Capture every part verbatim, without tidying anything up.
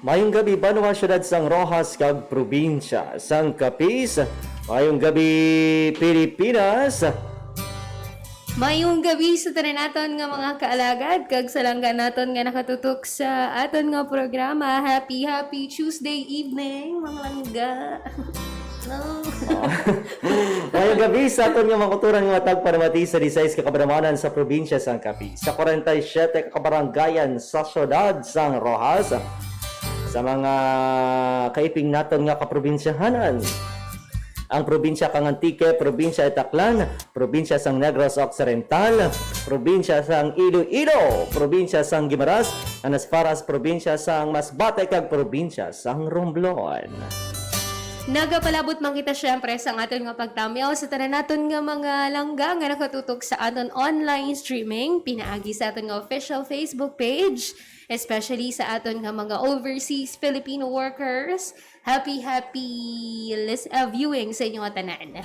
Mayong gabi, banwa, syudad sang Roxas, kag probinsya sang Capiz. Mayong gabi, Pilipinas. Mayong gabi sa tanan naton nga mga kaalagad, kag sa langga naton nga nakatutok sa aton nga programa. Happy, happy Tuesday evening, mga langga. No. Mayong gabi sa aton nga mga kauturan nga tagpanamati sa disisais ka kabanwanan sa probinsya sang Capiz, sa kwarenta y siyete ka kabarangayan sa syudad sang Roxas, sa mga kaiping naton nga kaprobinsyahanan, ang probinsya kang Antique, probinsya Taclan, probinsya sang Negros Occidental, probinsya sang Iloilo, probinsya sang Guimaras, and as far as probinsya sang Masbate kag probinsya sang Romblon. Nagapalabot man kita, syempre, sa aton nga pagtamyaw sa tanan naton nga mga langga nga nakatutok sa aton online streaming, pinaagi sa aton nga official Facebook page, especially sa aton nga mga overseas Filipino workers. Happy, happy lis-, uh, viewing sa inyo nga tanan.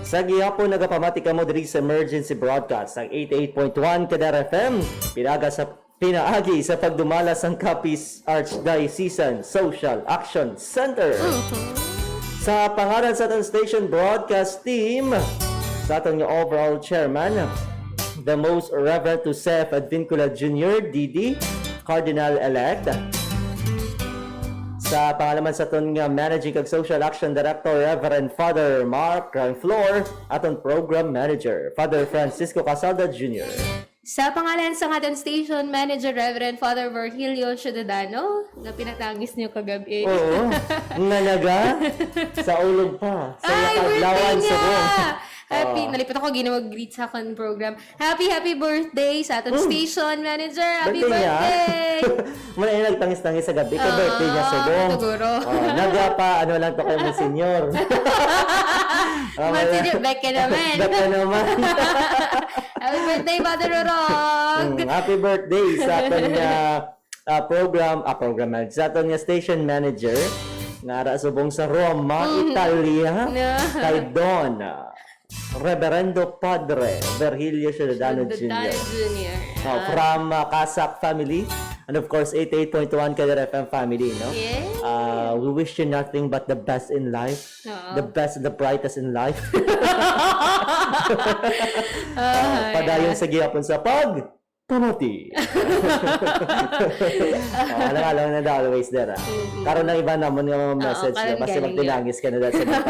Sa gihapon, nagapamati kamo diri sa emergency broadcast sang eighty-eight point one Kadar F M, pinaga sa, pinaagi sa pagdumala sang Capiz Archdiocesan Social Action Center. Mhm. Sa pangalan sa aton station broadcast team, sa aton nga overall chairman, the Most Reverend Joseph Advincula Junior, D D, Cardinal-elect. Sa pangalan man sa aton nga Managing kag Social Action Director, Reverend Father Mark Granflor, aton Program Manager, Father Francisco Casalda Junior. Sa pangalan sa aton Station Manager, Reverend Father Virgilio Ciudadano, nga pinatangis niyo kagabi. Oo. Nga naga sa ulog pa. Sa Ay, birthday niya! Subong. Happy, Oo. Nalipot ako, ginawag greet sa akong program. Happy, happy birthday sa aton Mm. Station Manager. Happy Birthday niya? Birthday! Muna yung nagtangis-tangis sa gabi, kay Ah, birthday niya, subong. Siguro. Oh, naga pa, ano lang to kay Monsignor. Oh, Monsignor, wala. Back ka naman. Back ka naman. Happy birthday, Father Rorog. Mm, happy birthday sa aton nga, ah, program, ah, program manager, sa aton nga station manager, nga ara subong sa Roma, Mm. Italia, No. Kay Don, ah, Reverendo Padre Virgilio Ciudadano Ciudadano Junior. Junior. Oh, Ah. from, uh, Casac family. And of course, eighty-eight point one Kadar F M family, no? Yay. Uh, we wish you nothing but the best in life. Oo. The best, the brightest in life. Ah, padayon sa gihapon sa pag pamati. Oh, alam, alam na daw, always there, ah. Mm-mm. Karon ang iba namon nga mga Oo, message karon na, basta galing magpinangis ka na dahil sa mga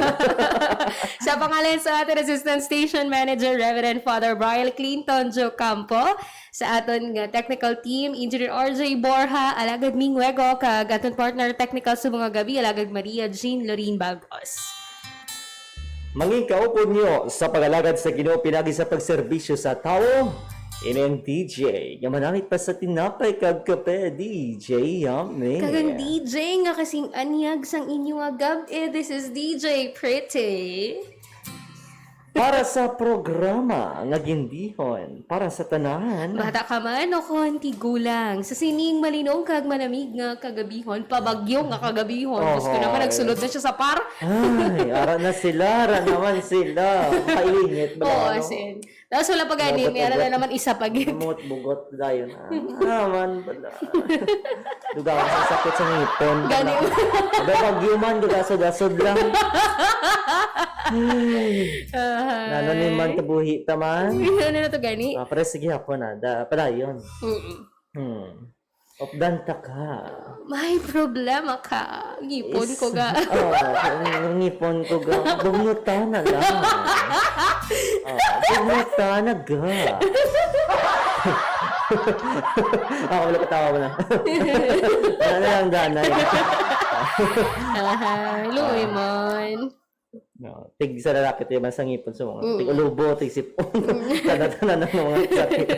Sa pangalan sa aton Assistant Station Manager, Reverend Father Brian Clinton Jocampo, sa aton nga technical team, Engineer R J Borja, Alagad Ming Wego, kag aton partner technical sa mga gabi, Alagad Maria Jean Lorin Bagos. Mangin kaupod niyo sa pag-alagad sa Ginoo pinagi sa pagserbisyo sa tawo. Ini ang D J nga manangit pa sa tinapay kag kape, D J Yummy. Kag ang D J nga kasing anyag sang inyo nga gab-i, this is D J Pretty. Para sa programa nga gindihon para sa tanan. Bata ka man o kon tigulang, sa sining malinong kag manamig nga kagabihon, pabagyo nga kagabihon. Diyos ko naman, Oho. Nagsulod na siya sa par. Ay, ara na sila, ara naman sila. Kainit ba Oo, naman, no? As in. Tapos wala pa gani, may ara na Bugot-bugot. Naman isa pa gid. Bugot-bugot dayon, ah. Ah, man pala. Dugang sa sakit sa ngipon. Gani. Ada pag human, dugasod-asod lang. Ay. Ahay. Nano ni man tabuhi ta man? Uy, ano na to gani? Ah, pare, sige hapon, ah. Da, padayon. Mm-mm. Hmm. Updan ta ka. May problema ka. Ngipon ko ga. Oh, ang ngipon ko ga. Bugnutan na lang. Oh, bugnutan na ga. Ako, wala, patawa mo na. Wala na lang, danay. Aha, luoy man. No, tig sa lalaki, tig man sa ngipon sa mga, Mm. tig ulubo, tig sipon. Mm. Tanan-tanan ang mga sakit.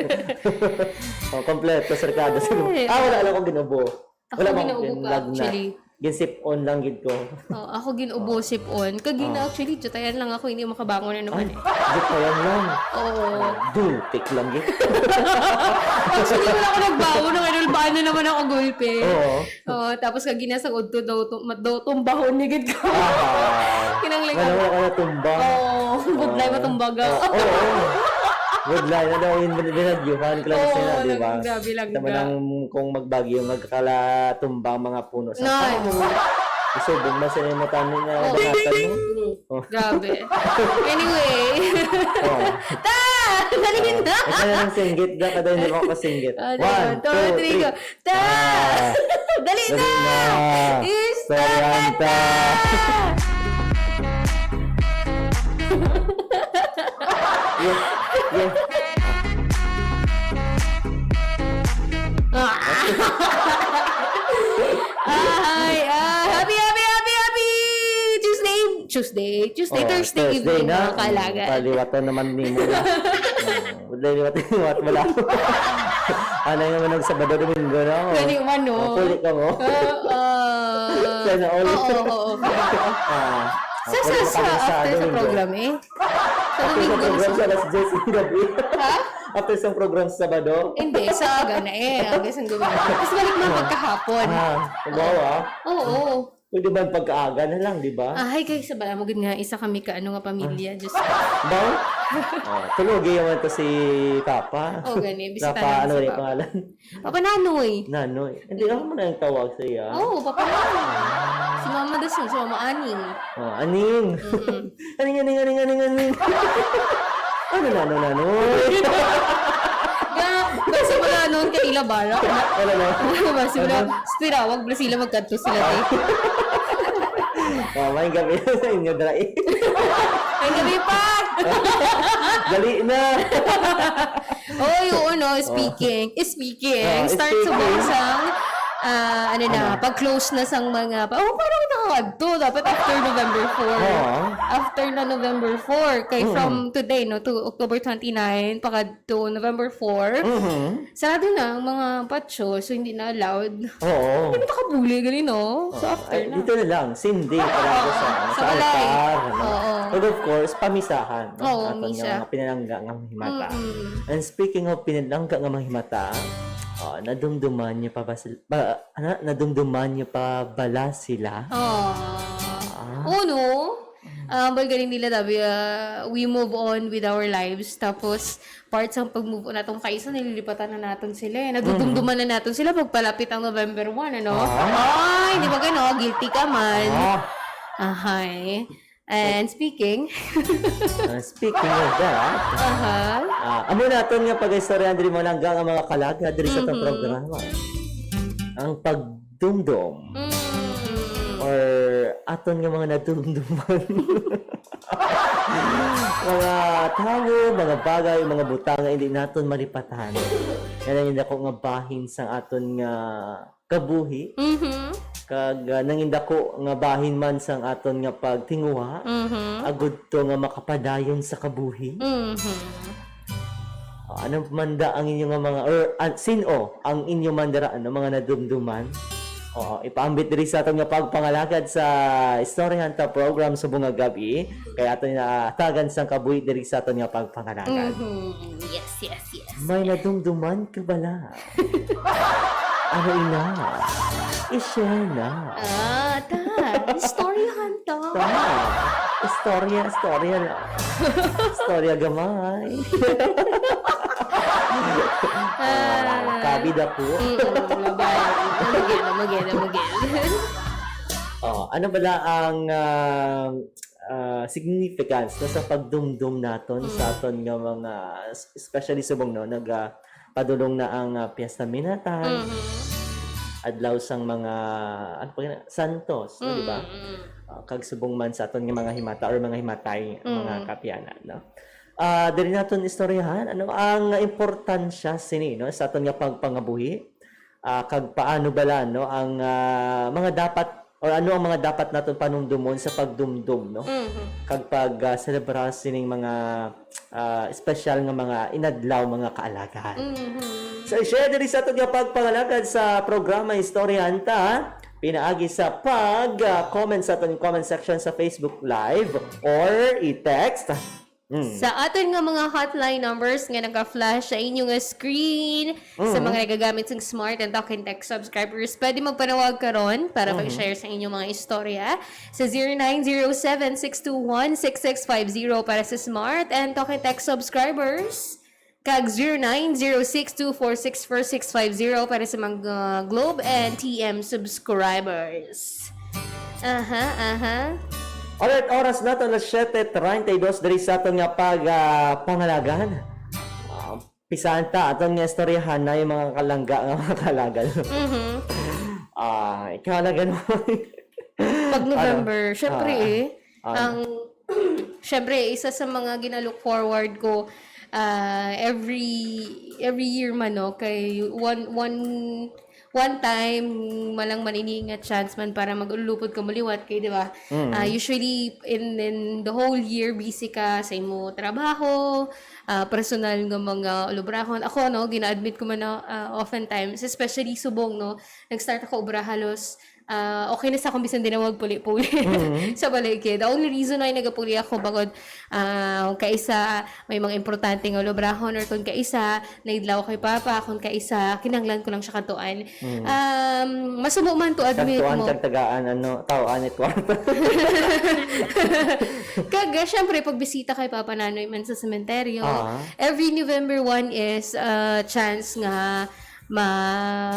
Oh, kompleto, sarkado sa Ay, ah, wala lang ako ginubo. Ako wala man ginubo ko, lagnat. Actually. Ginsipon lang gid ko. Oh, ako ginubo, oh. Sipon. Kag gina-, oh. Actually, jutayan lang ako, hindi makabangon na naman eh. Ay, jutayan lang. Oo. Oh, dutik lang gid. Actually, wala ako nagbangon. Ang idol, baan na naman ako gulpi. Oo. Oo, tapos kag ginasang udto daw, tum-, daw tumbahon ni gid ko. Ah. Kinanglingan. Wala, wala ka natumbang. Oo, budlay matumbaga. Oo, oo. Budlay na daw, in-, binagyuhan, klase Oo, na, di ba? Nag-, grabe lang. Tama lang kung magbagyo, magkalatumba ang mga puno sa Nay. Isubong man sila mo tanin nga Oo. Bangatan mo. Mm. Oh. Grabe. Anyway. Oh. Ta! Dali na. Ikaw na lang singgit, da, kada hindi mo ako singgit. Ah, One, two, three, go. Ta! Ah. Dali na! Dali na! Istorya ta! Istorya ta! Yeah, yeah. Ah. Ay, ah, happy, happy, happy, happy Tuesday! Tuesday, Tuesday, Oh, Thursday Thursday evening, na. Mga kaalaga. Mm, paliwatan naman ni mo na. Mm, liwat, liwat mo lang. Ano yung manong Sabado, Domingo na, oh. Gani man, no? Oh, puli ka mo. Ah, ah. Sana all. Oo, oo, oo. Ah, Sa, pwede sa, sa, makabisado, after sa Domingo. Program, eh. Sa After sa Domingo, program, sa sa alas diyes ng gabi. Ha? After sa program sa Sabado. Hindi, sa aga na, eh. Aga sa Domingo. Tapos balik na pagkahapon. Ah, wow, ah. Oo. Pwede ba pagkaaga na lang, di ba? Ah, hi, guys. Sabala mo gid nga isa kami ka ano nga pamilya. Ah. Diyos ko. Ba? Oh, tulogi naman to si Papa. Oh, gani. Bisita Papa, naman ano si yung Papa. Pangalan? Papa Nanoy. Nanoy. Hindi, ako mo na yung tawag sa iya. Oo, Papa Nanoy. Si Mama Dasyon, si Mama Aning. Oh, Aning. Mm-mm. Aning, aning, aning, aning, aning. Ano, Nano, Nanoy? Ga, basta wala noon kanila, Bara. Wala na. Basta wala. Ano? Tinawag na sila, magkanto sila, eh. Oh, may gabi sa inyo, Dra. May gabi pa! Dali na! Oy, oo, no, Oh. speaking, speaking, Oh, start speaking. Subong sang, ah, ano na, Ano? Pag-close na sang mga, pa-, oh, parang nakakadto, dapat after November four. Oo. After na November four, kay Mm. from today, no, to October twenty-nine, pakadto November four, Mhm. sarado na ang mga patio, so hindi na allowed. Oo. Hindi mo nakabuli, gali, no? So, Oo. After Ay, na. Dito na lang, same day, Oo. Palagi sa, Sa sa balay. Altar, ano? Oo. And of course, pamisahan, no? Oo, Aton misa. Nga mga pinalangga nga mga himata. Mm-mm. And speaking of pinalangga nga mga himata, oh, nadumduman niyo pa ba sil-, ba, ano? Nadumduman niyo pa bala sila? Oh. Ah. Oh, no? Ah, bal galing nila, tabi, ah, we move on with our lives. Tapos, part sa pag-move on natin, kaiso nililipatan na natin sila, eh. Nadudumduman Mhm. na natin sila pagpalapit ang November one, ano? Ah. Ay, di ba gano? Guilty ka man. Ah. Ahay. And speaking. Ah, speaking of that, Aha. ah, amo naton nga pag-istorya diri mo lang ang mga kalaga diri sa atong Mhm. programa. Ang pagdumdom. Mm. Or aton nga mga nadumduman. Mga tawo, mga bagay, mga butang nga hindi naton malipatan. Yan ang dako nga bahin sang aton nga kabuhi. Mhm. Kag, ah, nangindako nga bahin man sang aton nga pagtinguha, Mhm. agud to nga makapadayon sa kabuhi. Mhm. Ah, ano man da ang inyo nga mga, or, ah, sin-o ang inyo man dira, ano, mga nadumduman? Oo, ipaambit diri sa aton nga pagpangalagad sa Istoryahan Ta program subong nga gab-i. Kay aton na tagan sang kabuhi diri sa aton nga pagpangalagad. Mhm. Yes, yes, yes. May nadumduman ka bala? Ano ina? I-share na. Ah, ta. Istoryahan ta. Ta. Istorya, istorya na. Istorya gamay. Ah, Ah. Kabida po. Mm, labay. Amugel, amugel, amugel. Oh, ano bala ang, ah, ah, significance, no, sa pagdumdom naton sa Mm. aton nga mga, especially subong, no, naga-, padulong na ang, ah, Piyesta Minatay, Mhm. adlaw sang mga, ano pa gani, santos, no, di ba? Mm, mm. Ah, kag subong man sa aton nga mga himata or mga himatay, mga Mm. kapianan, no? Ah, diri naton istoryahan, ano ang importansya sini, no, sa aton nga pagpangabuhi? Ah, kag paano bala, no, ang, ah, mga dapat or ano ang mga dapat naton panumdumon sa pagdumdom, no? Mhm. Kag pag, ah, selebrar sining mga, ah, espesyal nga mga inadlaw, mga kaalagad. Mhm. So, i-share diri sa aton nga pagpangalagad sa programa Istoryahan Ta, pinaagi sa pag, ah, comment sa aton comment section sa Facebook Live or i-text Mm. Sa aton nga mga hotline numbers nga naka-flash sa inyo nga screen, sa Mm. mga nagagamit sang Smart and Talk and Text subscribers, pwede magpanawag karon para Mhm. pag-share sa inyong mga istorya sa zero nine zero seven six two one six six five zero para sa Smart and Talk and Text subscribers. kag zero nine zero six two four six four six five zero para sa mga Globe and T M subscribers. Aha, aha. Alright, oras nato alas siyete treinta y dos diri sa aton nga pag ah, pangalagan. Ah, pisahan ta aton nga istoryahan na yung mga kalangga nga mga kalagan. Mhm. Ah, ikalagan mo. Pag November, syempre Ah. eh, Ah. ang syempre isa sa mga ginalook forward ko ah, every every year man no kay one one one time malang man ini nga chance man para mag-ulupod ka maliwat kay di ba? Mm. Ah, usually in in the whole year busy ka sa imo trabaho, ah, personal nga mga ulubrahon. Ako no, gina-admit ko man na ah, oftentimes, especially subong no, nag-start ako obra halos ah, okay na sa akong bisan din na magpuli-puli Mhm. sa balay kay. The only reason why nagapuli ako bakod ah, kaisa may mga importante nga lubrahon or kung kaisa naidlaw kay papa, kung kaisa kinahanglan ko lang siya katuan. Mhm. Um, masumo man to admit Kagtuan mo. Kag tagaan ano, tawaan it kwarta. Kag ah, syempre pagbisita kay papa nanoy man sa sementeryo. Ah. Every November one is uh, chance nga ma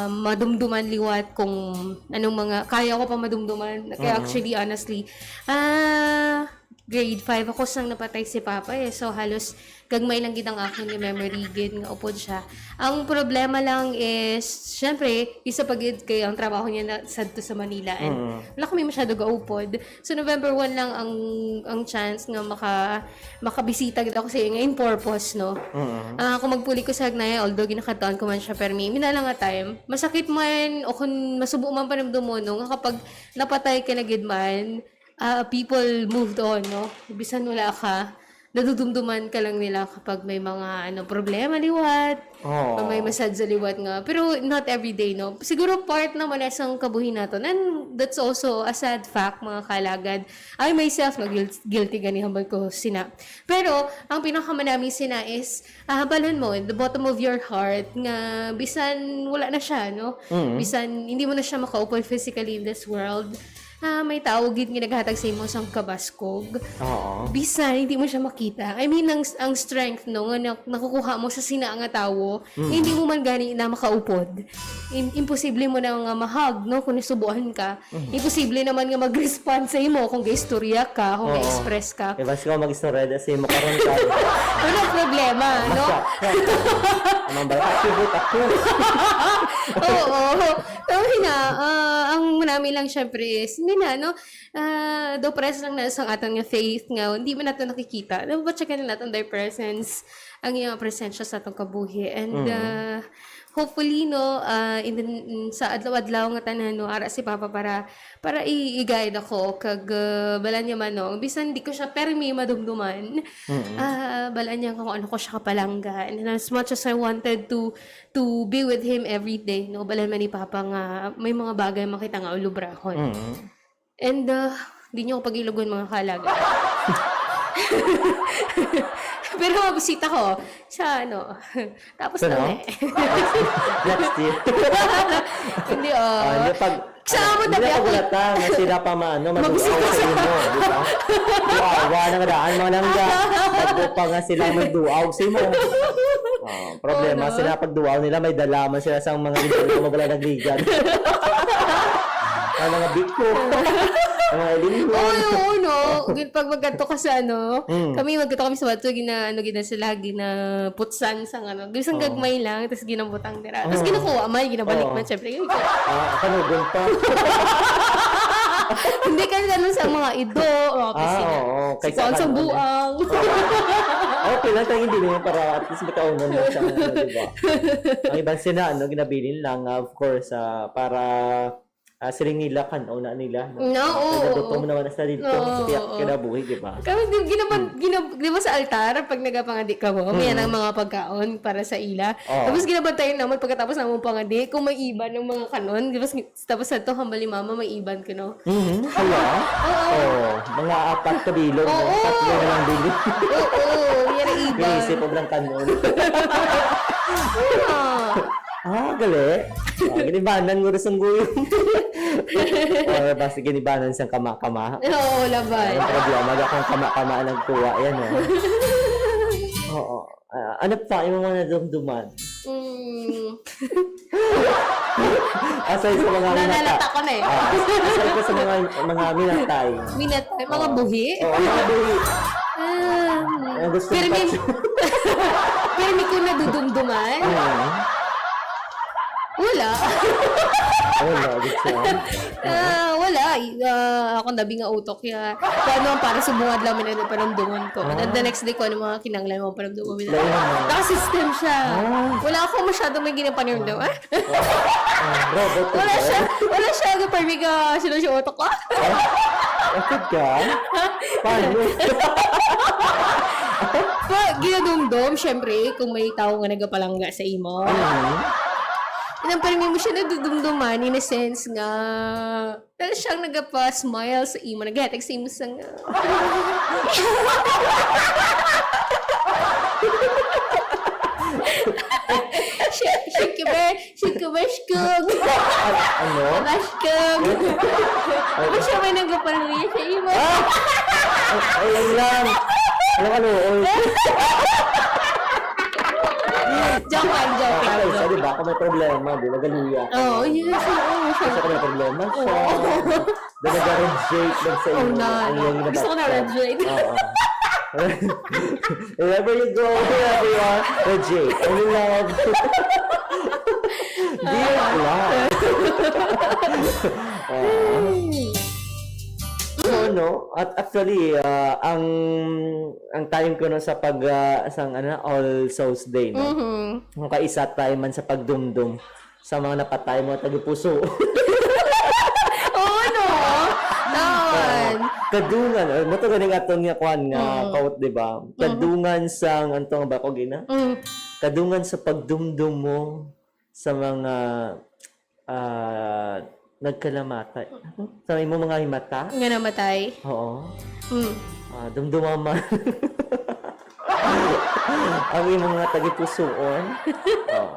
madumduman liwat kung anong mga kaya ko pa madumduman. Kaya Mhm. Actually, honestly, ah grade five ako sang napatay si Papa eh. So, halos gagmay lang gid ang akon nga memory gid nga upod siya. Ang problema lang is, syempre, isa pa gid kay ang trabaho niya na sadto sa Manila and Mhm. wala kami masyado gaupod. So, November one lang ang ang chance nga maka makabisita gid ako sa iya nga in purpose, no? Mhm. Ah, kung magpuli ko sa Hagnaya, although ginakadtuan ko man siya permi, mina lang nga time, masakit man o kung masubo man panumdumon, no, nga kapag napatay ka na gid man, ah, people moved on, no? Bisan wala ka, nadudumduman ka lang nila kapag may mga ano problema liwat, Oo. o may masad sa liwat nga. Pero not every day, no? Siguro part naman na sang kabuhi naton. And that's also a sad fact, mga kalagad. I myself, no, guil- guilty gani hambal ko sina. Pero ang pinakamanami sina is, ah, balon mo, in the bottom of your heart, nga bisan wala na siya, no? Mhm. Bisan hindi mo na siya makaupod physically in this world, ah, may tao gid nga naghatag sa imo sang kabaskog. Oo. Bisan hindi mo siya makita. I mean, ang, ang strength, no, nga nak- nakukuha mo sa sina nga tawo, Mhm. hindi mo man gani na makaupod. In- imposible mo na nga mahag, no, kung nasubuan ka. Imposible naman nga mag-respond sa imo kung gaistorya ka, kung Oo. ga-express ka. Diba, sige, mag-istorya sa imo karon ka. Wala problema, no? Masa. Ang mga bata, cute ako. Oo. Pero hina, ah, ang manami lang syempre is, hindi na, no? Ah, do press lang na sa aton nga faith nga hindi man nato nakikita. Dapat checkin na natin their presence, ang iyang presensya sa atong kabuhi. And Mm. ah, hopefully, no, ah, in the, in- sa adlaw-adlaw nga tanan, no, ara si Papa para para i- i-guide ako kag ah, balan niya man, no, bisan di ko siya permi madumduman. Mm-mm. Ah, balan niya kung ano ko siya kapalangga. And as much as I wanted to to be with him every day, no, balan man ni Papa nga may mga bagay makita nga ulubrahon. Mm-mm. And uh, di niyo ko pag-ilugon, mga kalaga. Pero mabisita ko sa ano. Tapos Ano? na eh. Next year. Hindi oh. Ah, hindi, pag, Sa amo hindi tabi na ako. Pagulata nga sila pa maano, maduaw Mabisita sa sa- imo, di ba? Duawa na nga daan, mga langga. Bago pa nga sila magduaw sa imo. Ah, problema Oo, no? Sila pagduaw nila, may dala man sila sa mga hindi mo wala nagligad. Ang mga biko. Ang mga ilingon. Oo, oo, no. Gin- Pag magkadto ka sa ano, Mm. kami magkadto kami sa Bato, gina, ano, gina sila, gina putsan sa ano. Bisan Oo. Gagmay lang, tapos ginabutang dira. Tapos Oo. ginakuha, may ginabalik Oo. man, syempre. Yun. Ah, kanugon pa. Hindi kasi ganun sa mga ido, mga Ah, pisina. Oo, Si Paul sa buang. Okay lang tayo hindi naman para at least makaunan mo sa ano, di ba? Ang ibang sina, ano, ginabilin lang, of course, ah, para ah, siling nila, kan, una nila. No, oo. Nagutom naman na sila dito. Oo, Kaya oo. kinabuhi, di ba? Kami, di, ginaban, ginab, di ba sa altar, pag nagapangadi ka mo, may Mm. nang mga pagkaon para sa ila. Oo. Tapos ginabantayan naman pagkatapos naman pangadi, kung may iban ng mga kanon, tapos, tapos sa to, hambal ni mama, may iban ka, no? Mhm. Kaya? Oo. Oh, mga apat ka bilog. Oo. Tatlo na lang bilog. Oo, yan ang iban. Pinisip og lang kanon. Ah. Ah, gali. Ah, ginibanan mo rin sang guyom. Or basta ginibanan sang kama-kama. Oo, labay. Ang problema, di akong kama-kama nagkuha yan, eh. Oo. Ah, ano pa imong mga nadumduman? Mm. Aside sa mga minata. Nanalata ko na eh. Ah, aside pa sa mga, mga minatay. Minatay, mga Ah. buhi. Oo, mga buhi. Ah, Ang gusto pero may, ko. pero may kung nadudumduman. Hmm. Wala. Wala, good siya. Ah, wala. Ay, ah, akong dabi nga utok ya. Kung ano ang para sa bungad lang, may nagparamdaman ko. Ah. And the next day, kung ano mga kinanglan mo, paramdaman mo. Lain naman. Naka-system siya. Ah. Wala ako masyado may ginapanirdo. Ah? Ah, robot ka Wala ba? siya. Wala siya. Ano, parang may ka-, sino siya utok ko? Akit ka? Paano? Pa, ginadumdom, syempre, kung may tao nga nagapalangga sa imo. Mhm. Nang parang mo siya nadudumduman, in a sense nga, pero siyang nagapa-smile sa imo, naghatag sa imo sa nga. Shake, shake, shake, shake, shake. Ano? Bashkog. Ano siya may nagapalangga sa imo? Ah! Ay, ay, lang lang. Alam ano, oy. Joke lang, joke lang. Okay, so, Joke. Di ba? Kung may problema, di ba? Galuya. Oo, yun siya. Oo, siya. Kasi kung may problema siya. Oo. Dalaga red Jake lang sa Oh, inyo. na, Ang na. iyong Gusto ko na red nabagsak. Jake. Oo. Wherever you go, wherever you are, red Jake. Only love. Dear love. Oo. So, no? At actually, ah, ang ang time ko no sa pag ah, sang ano, All Souls Day, no? Mhm. Kung kaisa time man sa pagdumdom sa mga napatay, mga tagipuso. Oo, no? Naman. Kadungan, uh, mo to ganing aton nga kwan nga Mm. quote, di ba? Kadungan sang, anto nga ba ko gina? Mm. Kadungan sa pagdumdom mo sa mga ah, nagkalamatay. Sa imo mga himata? Nga namatay. Oo. Mm. Ah, dumduma man. Ang imong mga tagipusoon. Oh.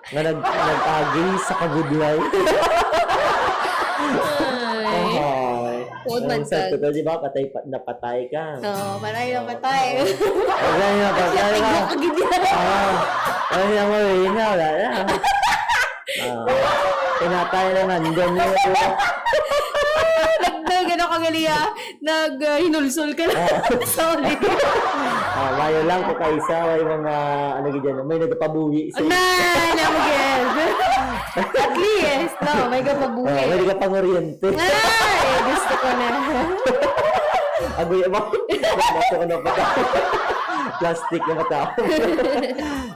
Nga nag nag-agi sa kabudlay. Ay. Ohoy. Huwag man Ang sa tag- di ba? Patay pa, napatay ka. Oo, patay na patay. Patay na patay Patay ka. na kagid yan. Ah, ay, ang marina, wala na. Ah, pinatay na nga, hindi mo. Nagdag, ano ka, Galia? Nag, uh, hinulsol ka na. Ah. Sorry. Ah, mayo lang ko kaisa, may mga, ano gid yan, may nagpabuhi sa Na, na, again. At least, no, may ka Ah, pabuhi. may nagpapanguryente. Ay, gusto ko na. Agoy, amo. Baso ko na pata. Plastic na mata.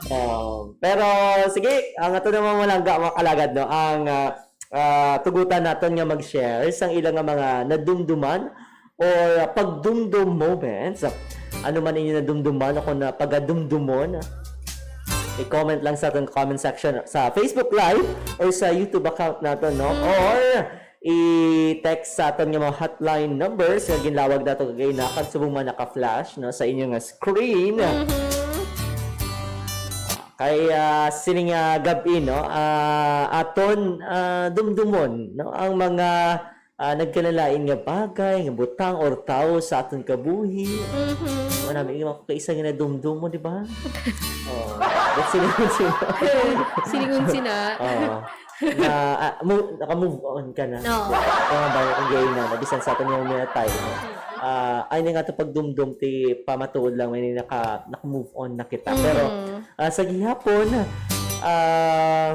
Um, pero, sige, ang ato naman malangga, mga kalagad, no? Ang ah, ah, tugutan naton nga mag-share sang ila nga mga nadumduman or pagdumdum moments. Ano man inyo nadumduman o kung na pagadumdumon, i-comment lang sa aton comment section sa Facebook Live or sa YouTube account naton, no? Or i-text sa aton nga mga hotline numbers nga ginlawag nato kagay na kag subong man naka-flash, no, sa inyo nga screen. Kay ah, sini nga gab-i, no, ah, aton ah, dumdumon, no, ang mga ah, nagkalalain nga bagay, nga butang or tawo sa aton kabuhi. Mhm. Wala may mga kaisa nga nadumdum mo, di ba? Oh, that's silingon sina. Silingon sina. Oh. Na ah, mo, naka-move on ka na. No. Kaya ba yung gay na, nabisan sa aton yung mga tayo, no? Ah, ay na nga to pagdumdum ti pamatuod lang may naka naka-move on na kita. Pero Mhm. ah, sa gihapon, ah,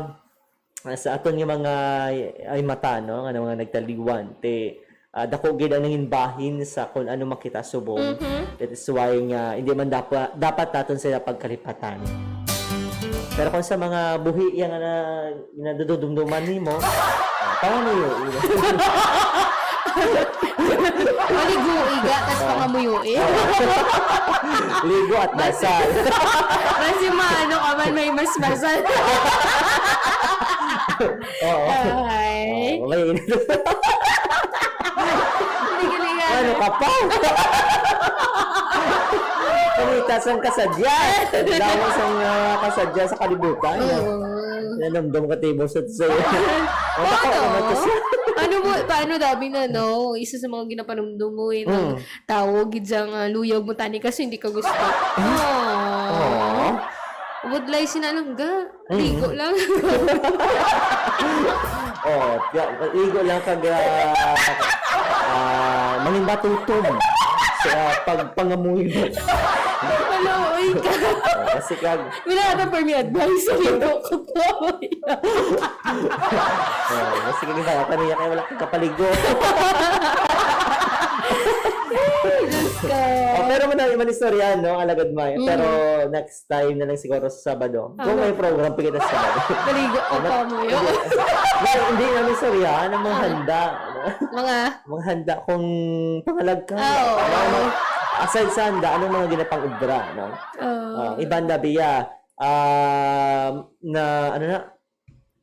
sa aton nga mga ay mata, no, nga mga nagtaliwan, ti ah, dako gid ang nangin bahin sa kung ano makita subong. Mhm. That is why nga hindi man dapat dapat naton sila pagkalipatan. Pero kung sa mga buhi yang na nadudumduman nimo, ah, paano yun? Maligo, iga, tas pangamuyo eh. Ligo at dasal. Kasi maano ka man, may mas masal. Oo. Ay. Oo, may init. Hindi ka liyan. Ano ka pa? Pamitas ang kasadya. Damo sang ah, kasadya sa kalibutan. Oo. Nanamdam ka timo sa sa'yo. Paano? Ano to siya? Ano mo, paano dabi na, no? Isa sa mga ginapanumdum mo, eh, ng Mm. tao, gid sa nga luyag mo, tani, kasi hindi ka gusto. Oh. Aw. Budlay sina lang ga. Mm. Ligo lang. Oh, ya-, ligo lang kag, ah, ah, mangin batutom sa pagpangamuyo. Hello, uy ka. Oh, kasi kag Wala ata for me advice. Ligo ko po. Oh, kasi kag iba, kaniya kay wala kang kapaligo. Ay, Diyos ko. Oh, pero man, man istorya, no, Alagad May. Mm. Pero next time na lang siguro sa Sabado. Kung Ano? may program, pwede na sa Sabado. Maligo ka Ano? pa mo yun. Hindi, hindi namin istorya, ang mga Ah. handa. Mga? Mga handa kung pangalagka. Ah, oo. Ano, mga, aside sa handa, anong mga ginapang-obra, no? Oo. Ah, iban na biya, um, na, ano na,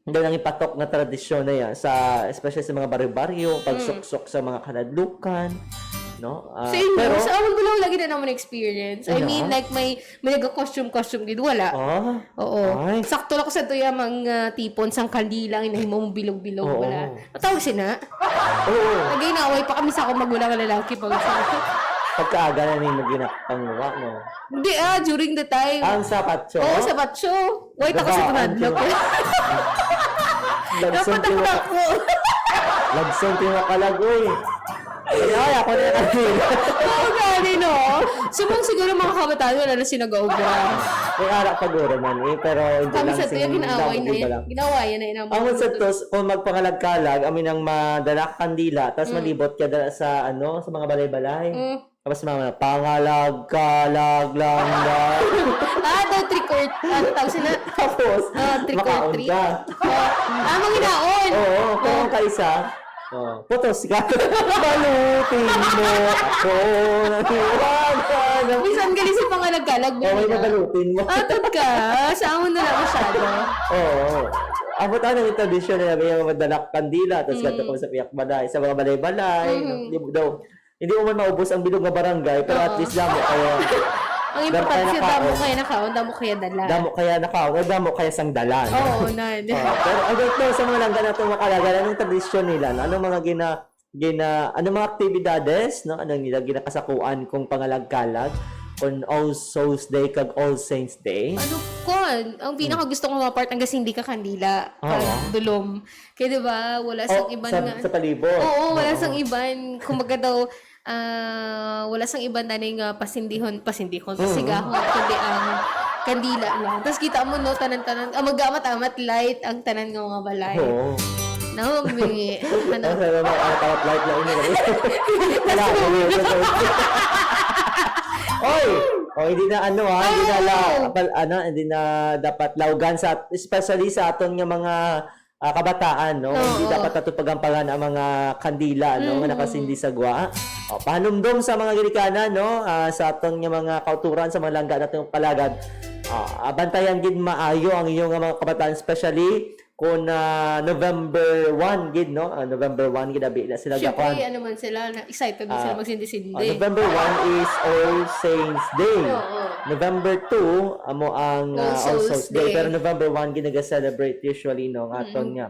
hindi lang ipatok nga tradisyon na yan, sa, especially sa mga baryo-baryo, Mm. pagsuksok sa mga kanadlukan, no? Ah, Sa inyo, pero sa amon, wala, wala gid na naman experience. I Ano? mean, like, may, may nag-costume-costume gid, wala. Ah? Oo. Ay. Sakto lang ko sa tuya, mang, ah, tipon sang kandila, ang hinahimo mong bilog-bilog, Oo. wala. Matawag sina? Oo. Nag-inaway pa kami sa akong magulang nga lalaki pag Pagkaaga na ning maginapanguha, no? Hindi, ah, during the time. Ang sa patso? Oo, sa patso. Wait, ako sa Gabaan, tunadlok. di ba? Lagson Dapat ako tiwa na ka-, ako. lagson tiwa ka lag, uy. Ay, ay, ako na yung kanina. Oo, gani, no? Subong siguro mga kabataan, wala na sila nag-aobra. May ara pa guro man, eh, pero hindi Kami lang sa tuya, sing ginaaway damo na iba yun. lang. Ginawayan na yun ang Ang mga sa tos, kung magpangalag-kalag, amin ang madala ka kandila, tas Mm. malibot ka dala sa, ano, sa mga balay-balay. Mm. Tapos mga pangalag-kalag lang na. Ah, daw trick or, ano tawag sila? Tapos, Ah, trick or makaon treat? ka. Ah, ah, manginaon. Oo, pero Oh. ang kaisa, oh, putos ka. Balutin mo ako. Naniwala na. Bisan gali sa pangalag-kalag, Oh, may nila. mabalutin mo. Atod ka. Sa amon na lang masyado. Oo. Abot ano yung tradisyon na may madala ka kandila, tapos Mm. gato ko sa piyak balay, sa mga balay-balay, no? Mm. Di mo daw, hindi mo man maubos ang bilog nga barangay, pero at Oo. least damo kaya, Ang damo importante kaya siya, damo nakaon. kaya nakaon, damo kaya dala. Damo kaya nakaon, o damo kaya sang dala, no? Oo, nan. Oo, pero I don't know, sa mga langga nato makalagan, anong tradisyon nila, no? Anong mga gina-, gina-, anong mga aktibidades, no? Anong nila ginakasakuan kung pangalag-kalag, kung All Souls Day kag All Saints Day? Ano, kon, ang Mm. pinaka gusto ko nga part, ang gasindi ka kandila, Oo. pag dulom. Kaya, di ba, wala sang Oh, iban sa, nga sa palibot. Oo, wala Oo. sang iban. Kumbaga daw, ah, wala sang iban na nga pasindihon, pasindihon, Mm. pasigahon, kundi ang kandila lang. Tas kita mo, no, tanan-tanan, ah, mag-amat-amat light ang tanan nga mga balay. Oo. No, may, ano. Ang sarap ng amat-amat light lang yun, eh. Tas Wala, wala, wala. Oy! Oh, hindi na ano, ah, hindi na Ay, la-, oo. pal-, ano, hindi na dapat laugan sa, especially sa aton nga mga ah, kabataan, no? Hindi Oo. dapat nato pagampalan ang mga kandila, no, nga Mm. nakasindi sa gwa. O, pahanumdom sa mga ginikanan, no? Ah, sa aton nga mga kauturan, sa mga langga nato nga palagad. Ah, ah, bantayan gid maayo ang inyo nga mga kabataan, especially kung, ah, November one gid, no? Ah, November one gid, abi na sila Siyempre, gakuan. ano man sila, na-, excited na Ah, sila magsindi-sindi. ah, November one is All Saints Day. Oo. November two, amo ang, All ah, All Souls Souls Day. Day. Pero November one, ginaga-celebrate usually, no, nga aton Mm. nga,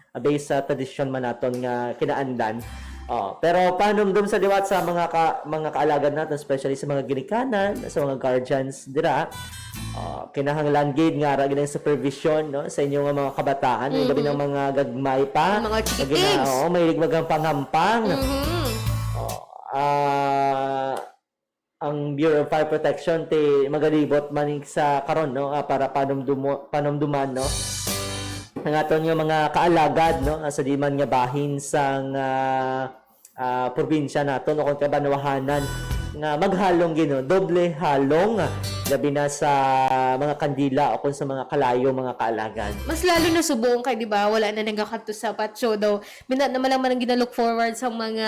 ah, based sa tradisyon man naton nga kinaandan. Oh, pero pahanumdom sa liwat sa mga ka-, mga kaalagad naton, especially sa mga ginikanan, sa mga guardians dira. Oh, kinahanglan gid nga ara gid ang supervision, no, sa inyo nga mga kabataan, labi Mhm. ng mga gagmay pa. Ang mga Nga gina-, chikitings. Oo, mahilig maghampang-hampang. Mhm. Oh, ah, ang Bureau of Fire Protection ti magalibot man sa karon, no, ah, para panumdumo-, panumduman, no, ang aton nga mga kaalagad, no, ah, sa di man nga bahin sang, ah, ah, probinsya naton o kung kabanwahanan nga maghalong gid, no, doble halong, labi na sa mga kandila o kung sa mga kalayo, mga kaalagad. Mas lalo na subong kay, di ba, wala na nagakadto sa patio daw. Mina-, naman lang man ang gina-look forward sa mga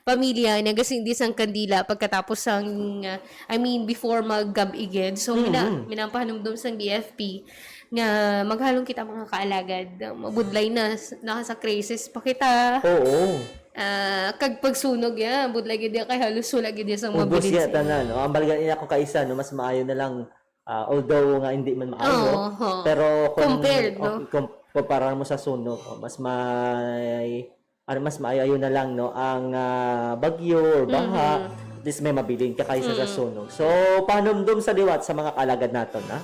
pamilya nga gasindi sang kandila pagkatapos sang, uh, I mean, before maggab-i gid. So, mina-, Mm. minapahanumdom sang B F P nga maghalong kita, mga kaalagad. Mabudlay na, s-, naka sa crisis pa kita. Oo. Ah, kag pagsunog, ya, budlay gid ya, kay halos wala gid ya sa Ubos ya mabilin sa tanan, no? Ang balga niya ko kaisa, no? Mas maayo na lang, ah, although nga hindi man maayo, Oo, ho. pero kung Compared, no? o, kung kumpara mo sa sunog, oh, mas may ano, mas maayo-ayo na lang, no, ang, ah, bagyo or baha, Mhm. At least may mabilin ka kaysa sa sunog. So, panumdom sa liwat sa mga kaalagad naton, ha?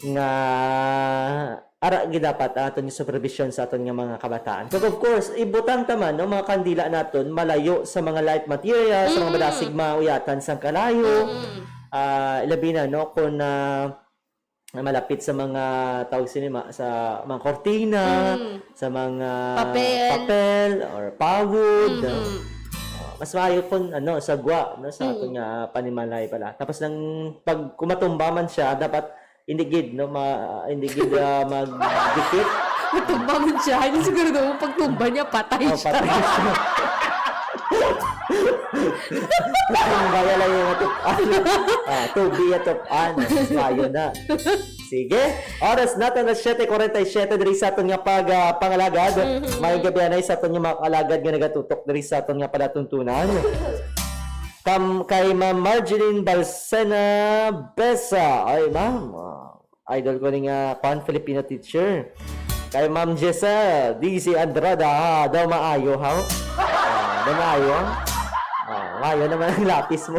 Nga ara gid dapat ang aton nga supervision sa aton nga mga kabataan. Kag of course, ibutang ta man, no, mga kandila naton malayo sa mga light materials, sa mga Mm. madasig mauyatan sang kalayo. Mm. Ah, labi na, no, kung, ah, malapit sa mga, tawag sini, ma-, sa mga kortina, Mm. sa mga Papel. papel or plywood, no? Mm-hmm. Ah, mas maayo kung, ano, sa gwa, no, sa Mm. aton nga panimalay pala. Tapos nang pag kumatumba man siya, dapat hindi gid, no, ma-, hindi gid, ah, magdikit. Matumba man siya. Hindi siguro daw pagtumba niya, patay Oh, siya. patay siya. Tumba niya lang yung matupan. Ah, tubi at tupan. Mas maayo na. Sige. Oras naton na siyete kuwarenta y siyete diri sa aton nga pag, ah, pangalagad. Mhm. Maayong gabi anay sa aton nga mga kaalagad nga nagatutok diri sa aton nga palatuntunan. Kam-, kay Ma'am Marjeline Balsena Besa. Ay, ma'am. Ah, idol ko ni nga, kwan, Filipino teacher. Kay Ma'am Giselle D C Andrada, ah, daw maayo, ha? Ah, daw maayo. Ah, maayo naman ang lapis mo.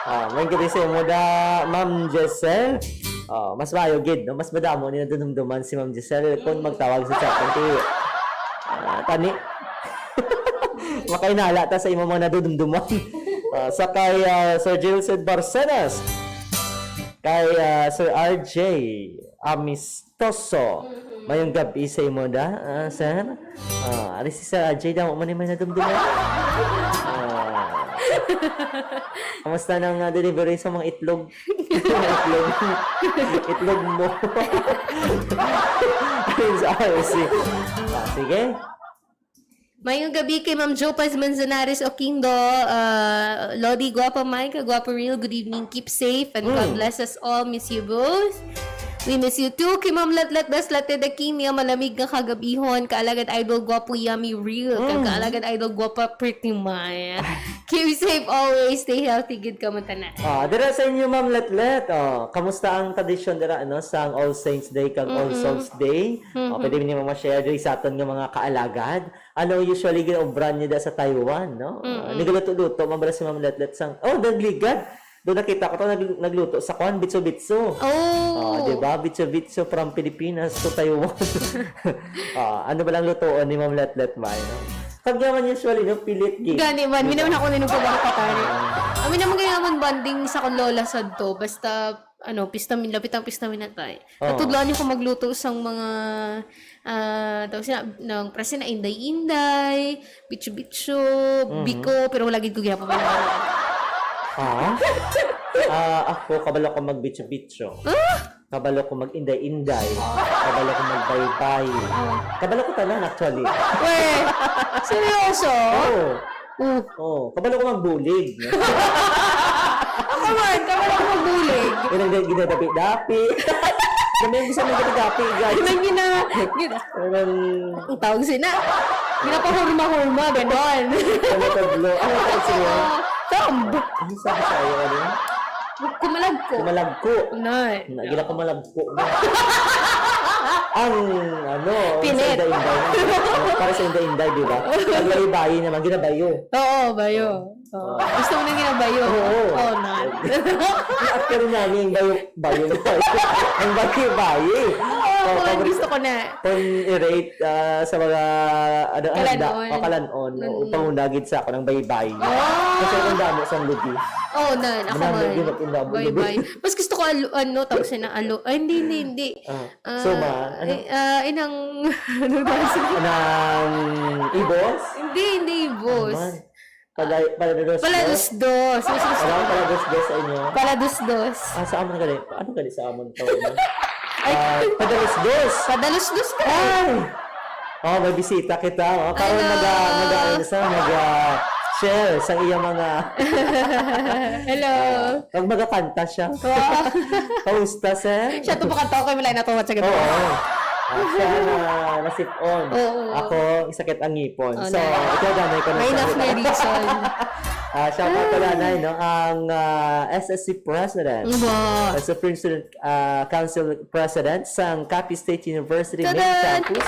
Ah, may gabi sa imo da, Ma'am Giselle. Ah, mas maayo gid, no? Mas madamo ni nadumduman si Ma'am Giselle kung Mm. magtawag sa chat. Kay, ah, tani. Makainala ta sa imo mga nadudumduman. Ah, sa kay, ah, Sir Gilson Barcenas. Kay, ah, Sir R J Amistoso. Mhm. Mayong gabi sa imo da, ah, sir. Ah, ari si Sir R J daw, man may nadumduman. Ah. Kamusta nang, ah, delivery sa mga itlog? Itlog. Itlog mo. Ayun sa R C. Ah, sige. Mayong gabi kay Ma'am Jo Paz Manzanares Oquindo, uh, Lodi, Guapa Mike, Guapa Real, good evening, keep safe, and God Mm. bless us all. Miss you both. We miss you too. Kay Ma'am Latlat Das Latte Dakini, ang malamig nga kagabihon, kaalagad idol, Guapo Yummy Real, kag Mm. kaalagad idol, Guapa Pretty Maya. Keep safe always, stay healthy, good ka mo tanan. Ah, dira sa inyo, Ma'am Letlet, oh, kamusta ang tradisyon dira, ano, sang All Saints Day kag All Mm-mm. Souls Day? Oh, Mm-hmm. pwede niyo ma-share diri sa aton nga mga kaalagad? Ano usually ginaobran niyo da sa Taiwan, no? Ah, Mm-mm. nagaluto-luto man bala si Ma'am Letlet sang, oh, nagligad. Doon nakita ko to, nag-, nagluto sa kwan, bitso-bitso. Oh. Ah, di ba? Bitso-bitso from Pilipinas to Taiwan. Ah, ano ba lang lutuon ni Ma'am Letlet, May, no? Kag yaman usually, no, pilit gid. Gani man, Di ba? minaman ako ninong pagkakatari. Ah. Kami naman kaya man bonding sa akong lola sadto. Basta, ano, pista min, lapit ang pista minatay. Oo. Natudloan niyo ko magluto sang mga, ah, tawag sila, ng presi na inday-inday, bitso-bitso, Mhm. biko, pero wala gid ko gihapon. Ha? Ah, ako, kabalo ko magbitso-bitso. Ah? Kabalo ko mag-inday-inday. Kabalo ko magbaybay. Oh. Kabalo ko tanan, actually. Weh, seryoso? Oo. Oh. Oh, kabalo ko magbulig. Ako man, kabalo ko magbulig. Yun ang gin-, ginadapi-dapi. Kami yung gusto mong dapi-dapi, guys. Yun ang gina-, gina-, Parang ang tawag sina, ginapahurma-hurma, ganon. Ano, tablo? Ano tawag sa'yo? Oo. Thumb. Ano sabi sa'yo, ano? Kumalagko. Kumalagko. Nay. Na, gila kumalagko. Ang, ano, Pinit. sa inday-inday na. Para sa inday-inday, di ba? Ang bayi-bayi naman, ginabayo. Oo, bayo. Oo. Oo. Gusto mo nang ginabayo? Oo. Oo, na. Ang after namin, bayo, bayo, bayo. Ang bayi-bayi. Oo, Oo, ako lang pag-, gusto ko na. Pag i-rate, ah, sa mga, ano, handa, Kalan-on. o kalan-on, o Mm. panguna gid sa ako ng baybay. Oh! Kasi ang damo sa lubi. Oo, na. Ako Madami man. gid ang damo lubi. Baybay. Mas gusto ko alo-, ano, tawag siya na alo-, ay, hindi, hindi, hindi. Ah, Ah, suma, ano? eh, ah, inang, ano ba siya? Anang ibos? Hindi, hindi ibos. Ano man? Palay-, paladusdos? Paladusdos. Mas gusto Wala ko akong paladusdos sa inyo? Paladusdos. Ah, sa amon gali. Ano gali sa amon tawag mo? Ay. Ah, padalusdos. Padalusdos ka. Ay! Oh, may bisita kita. Oh, karon Hello. mag-, ah, mag-, ah, ano sa, mag, ah, share sa iyang mga Hello. Pag magakanta siya. Wow. Kamusta, sir? Siya to pakanta ko, kay malay na to, at sa gabi. Oo. Ah, siya na nasip-on. Oo. Ako, sakit ang ngipon. Oh, So, na. ikaw, ganay ko na May sa enough na reason. Ah, shout out pala, Nay, no? Ang, ah, S S C President. Wow. Ang Supreme Student, ah, Council President sang Capiz State University Main Tadan! Campus,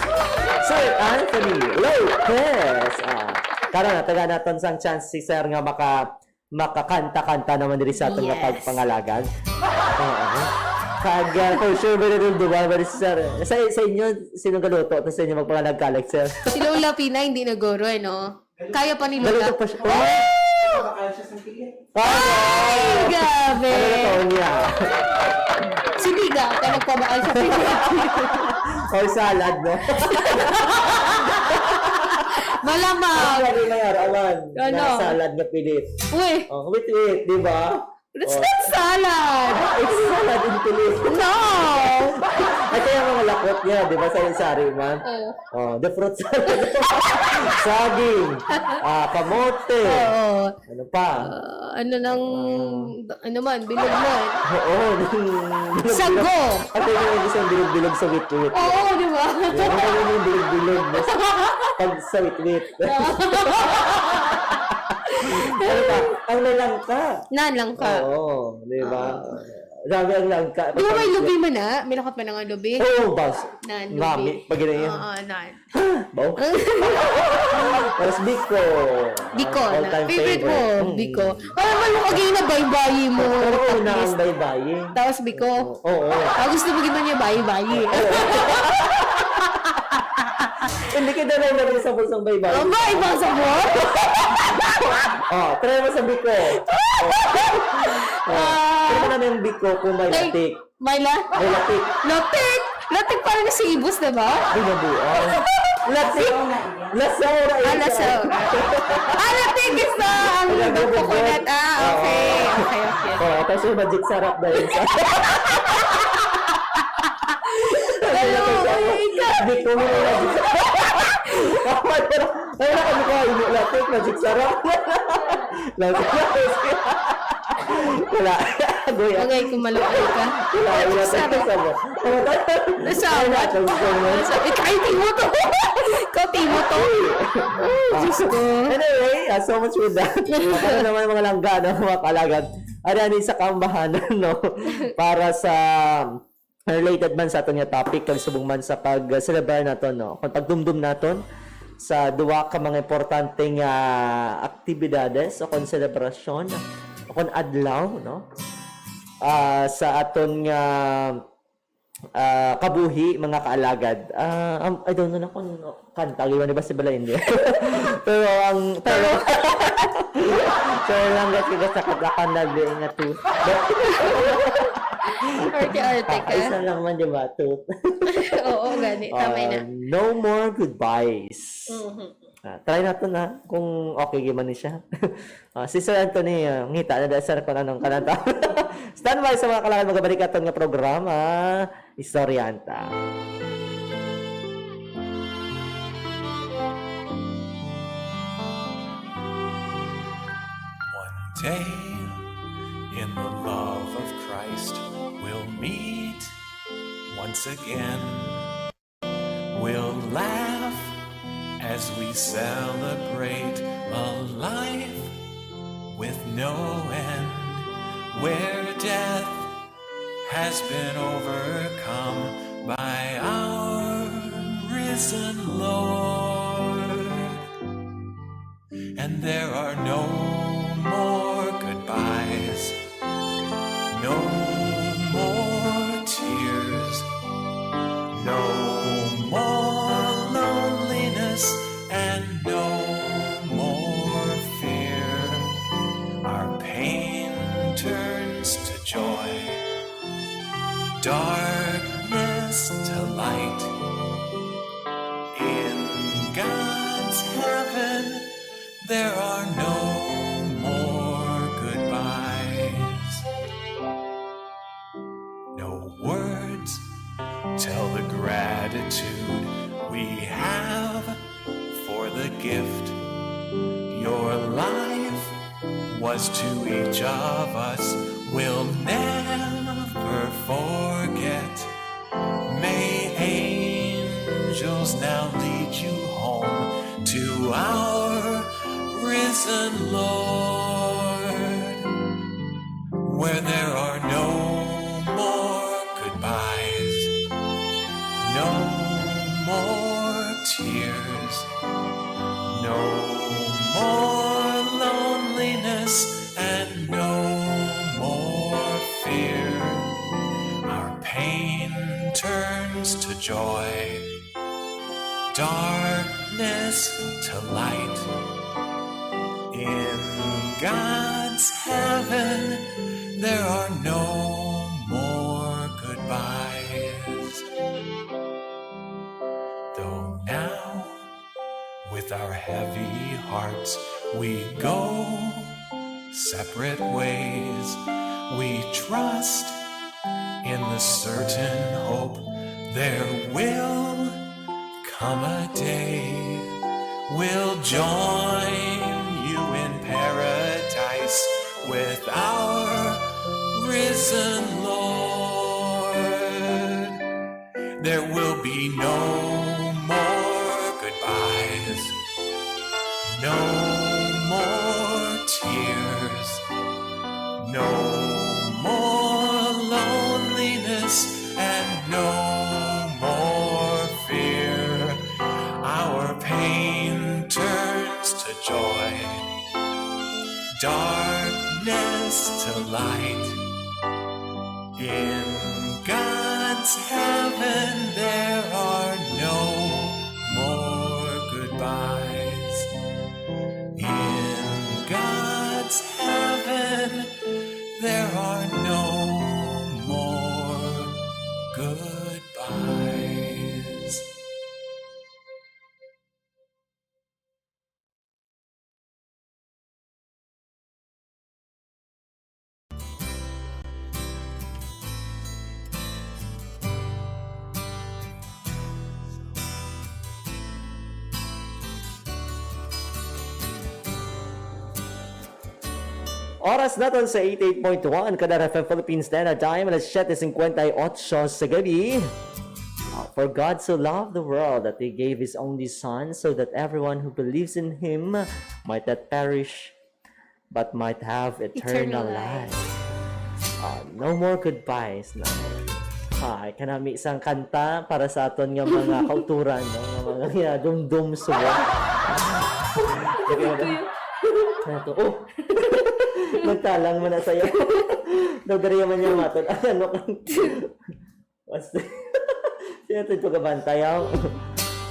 Sir Anthony Lopez. Ah, Tara na, tagaan naton sang chance si Sir nga maka-, makakanta-kanta naman diri sa aton nga Yes. pagpangalagad. Oo. Kag, uh, for sure, very dual ba si Sir? Sa, sa inyo, sino galuto? Tapos sa inyo magpangalagkalag, Sir? Si Lola Pina, hindi na guro, eh, no? Kaya pa ni Lola. Galuto pa siya. Oh! Ay, grabe. Ano na taon niya? Sinigang ka, nagpamahal sa pilit. Or salad, no? Malamang. Ang lagi may harawan Ano? na salad na pilit. Uy. Oh, wait, wait, di ba? That's Oh. not salad. It's salad in pilit. No. Ay, kaya mga lakot niya, di ba? Sari-sari man. Oh. Oh, the fruit salad. Saging, ah, kamote. Oo. Ano pa? Ah, ano nang, Ah. ano man, bilog man. Oo, bilog-bilog. Sago. At yun yung isang bilog-bilog sa witwit. Oo, di ba? Yan, ang dami yung bilog-bilog, no? Pag sa witwit. Oo. Ano pa? Ang nalangka. Nalangka. Oo, di ba? Ah. Sabi ang langka. Di ba may lubi man na? May lakot man na nga lubi? Oo, bas. Nan, lubi. Nami, pag ganyan. Oo, nan. Baw? Tapos biko. Biko, All na. time Favorite mo, favorite. Mm. biko. Ay, malo ka, gay na baybayi mo. Oo, na ang baybayi. Tapos biko. Oo, oo. Ah, gusto mo gid man niya baybayi. Oo. Hindi kita na yung sabon sa baybayi. Ang ba, ibang sabon? Oh, try mo sa biko. Oh. Oh. Ah. Try mo na yung biko kung may Ay. latik. May la-, May latik. Latik! Latik parang sa ibos, diba? Binabuang. Latik. Lasaw na Ah, ikaw. lasaw. Ah, latik is the, ang Wala, coconut. Ah, Oo. okay. Okay, okay. Oo, tapos yung magic sarap dahil sa Hello, ikaw. Hindi ko mo magic sarap. Ay, wala kami ko, hindi latik, magic sarap. Latik. Wala. Goy, ah. Bagay ko maluoy ka. Wala, wala. Sarap. Sarap. Ano ba? Nasawat. Ay, naku, gusto mo. Nasa-, eh, kahit imo to. Ikaw, timo to. Ay, Diyos ko. Anyway, ah, so much with that. Ano naman mga langga, no, mga kaalagad? Ari, ani sa kaambahanan, no? Para sa related man sa aton nga topic, kag subong man sa pag-celebrar naton, no? Kung pagdumdum naton sa duwa ka mga importante nga aktibidades o kon selebrasyon o kon adlaw, no? Ah, sa aton nga, ah, kabuhi, mga kaalagad. Ah, um, I don't know na kung kanta, di ba, di ba si Bala India? Pero ang, pero, pero lang, guys, kasi sakit ako na, di nga to. Arte-arte ka. Ah, isa lang man, di ba? Two. Oo, gani. Tama na. Ah, no more goodbyes. Mhm. Ah, try naton na kung okay gyud man ni siya. Ah, si Sir Anthony, ah, ngita na dahil, Sir, kung anong kananta. Standby sa mga kailangan magabalik aton nga programa, Istoryanta. One day in the love of Christ, we'll meet once again. We'll laugh as we celebrate a life with no end, where death has been overcome by our risen Lord. And there are no more goodbyes, no more tears, no more loneliness, and no more fear. Our pain turns to joy, darkness to light. In God's heaven, there are no more goodbyes. No words tell the gratitude we have for the gift. Your life was to each of us, we'll never forget. May angels now lead you home to our risen Lord, where there are no more goodbyes, no more tears, no More loneliness and no more fear. Our pain turns to joy, darkness to light. In God's heaven, there are no more goodbyes. Though now, with our heavy hearts, we go separate ways. We trust in the certain hope there will come a day. We'll join you in paradise with our risen Lord. There will be no more goodbyes, no more tears, no more loneliness, and no more fear. Our pain turns to joy, darkness to light. In God's heaven, there are no more goodbyes. In God's heaven, there are no more goodbyes. Oras naton sa eighty-eight point one Kadar F M Philippines Standard Time, alas siyete cincuenta y ocho sa gabi. Uh, for God so loved the world that He gave His only Son, so that everyone who believes in Him might not perish, but might have eternal Eternal life. life. Ah, no more goodbyes, no. Ay, kanami sang kanta para sa aton nga mga kauturan, no? Nga mga, yeah, dumdum suwa. Ano to? Oh! Nagtalang mo na sa'yo. Daw diri man niya matod. Ano ka? Basta, sino to ito kabantay, aw?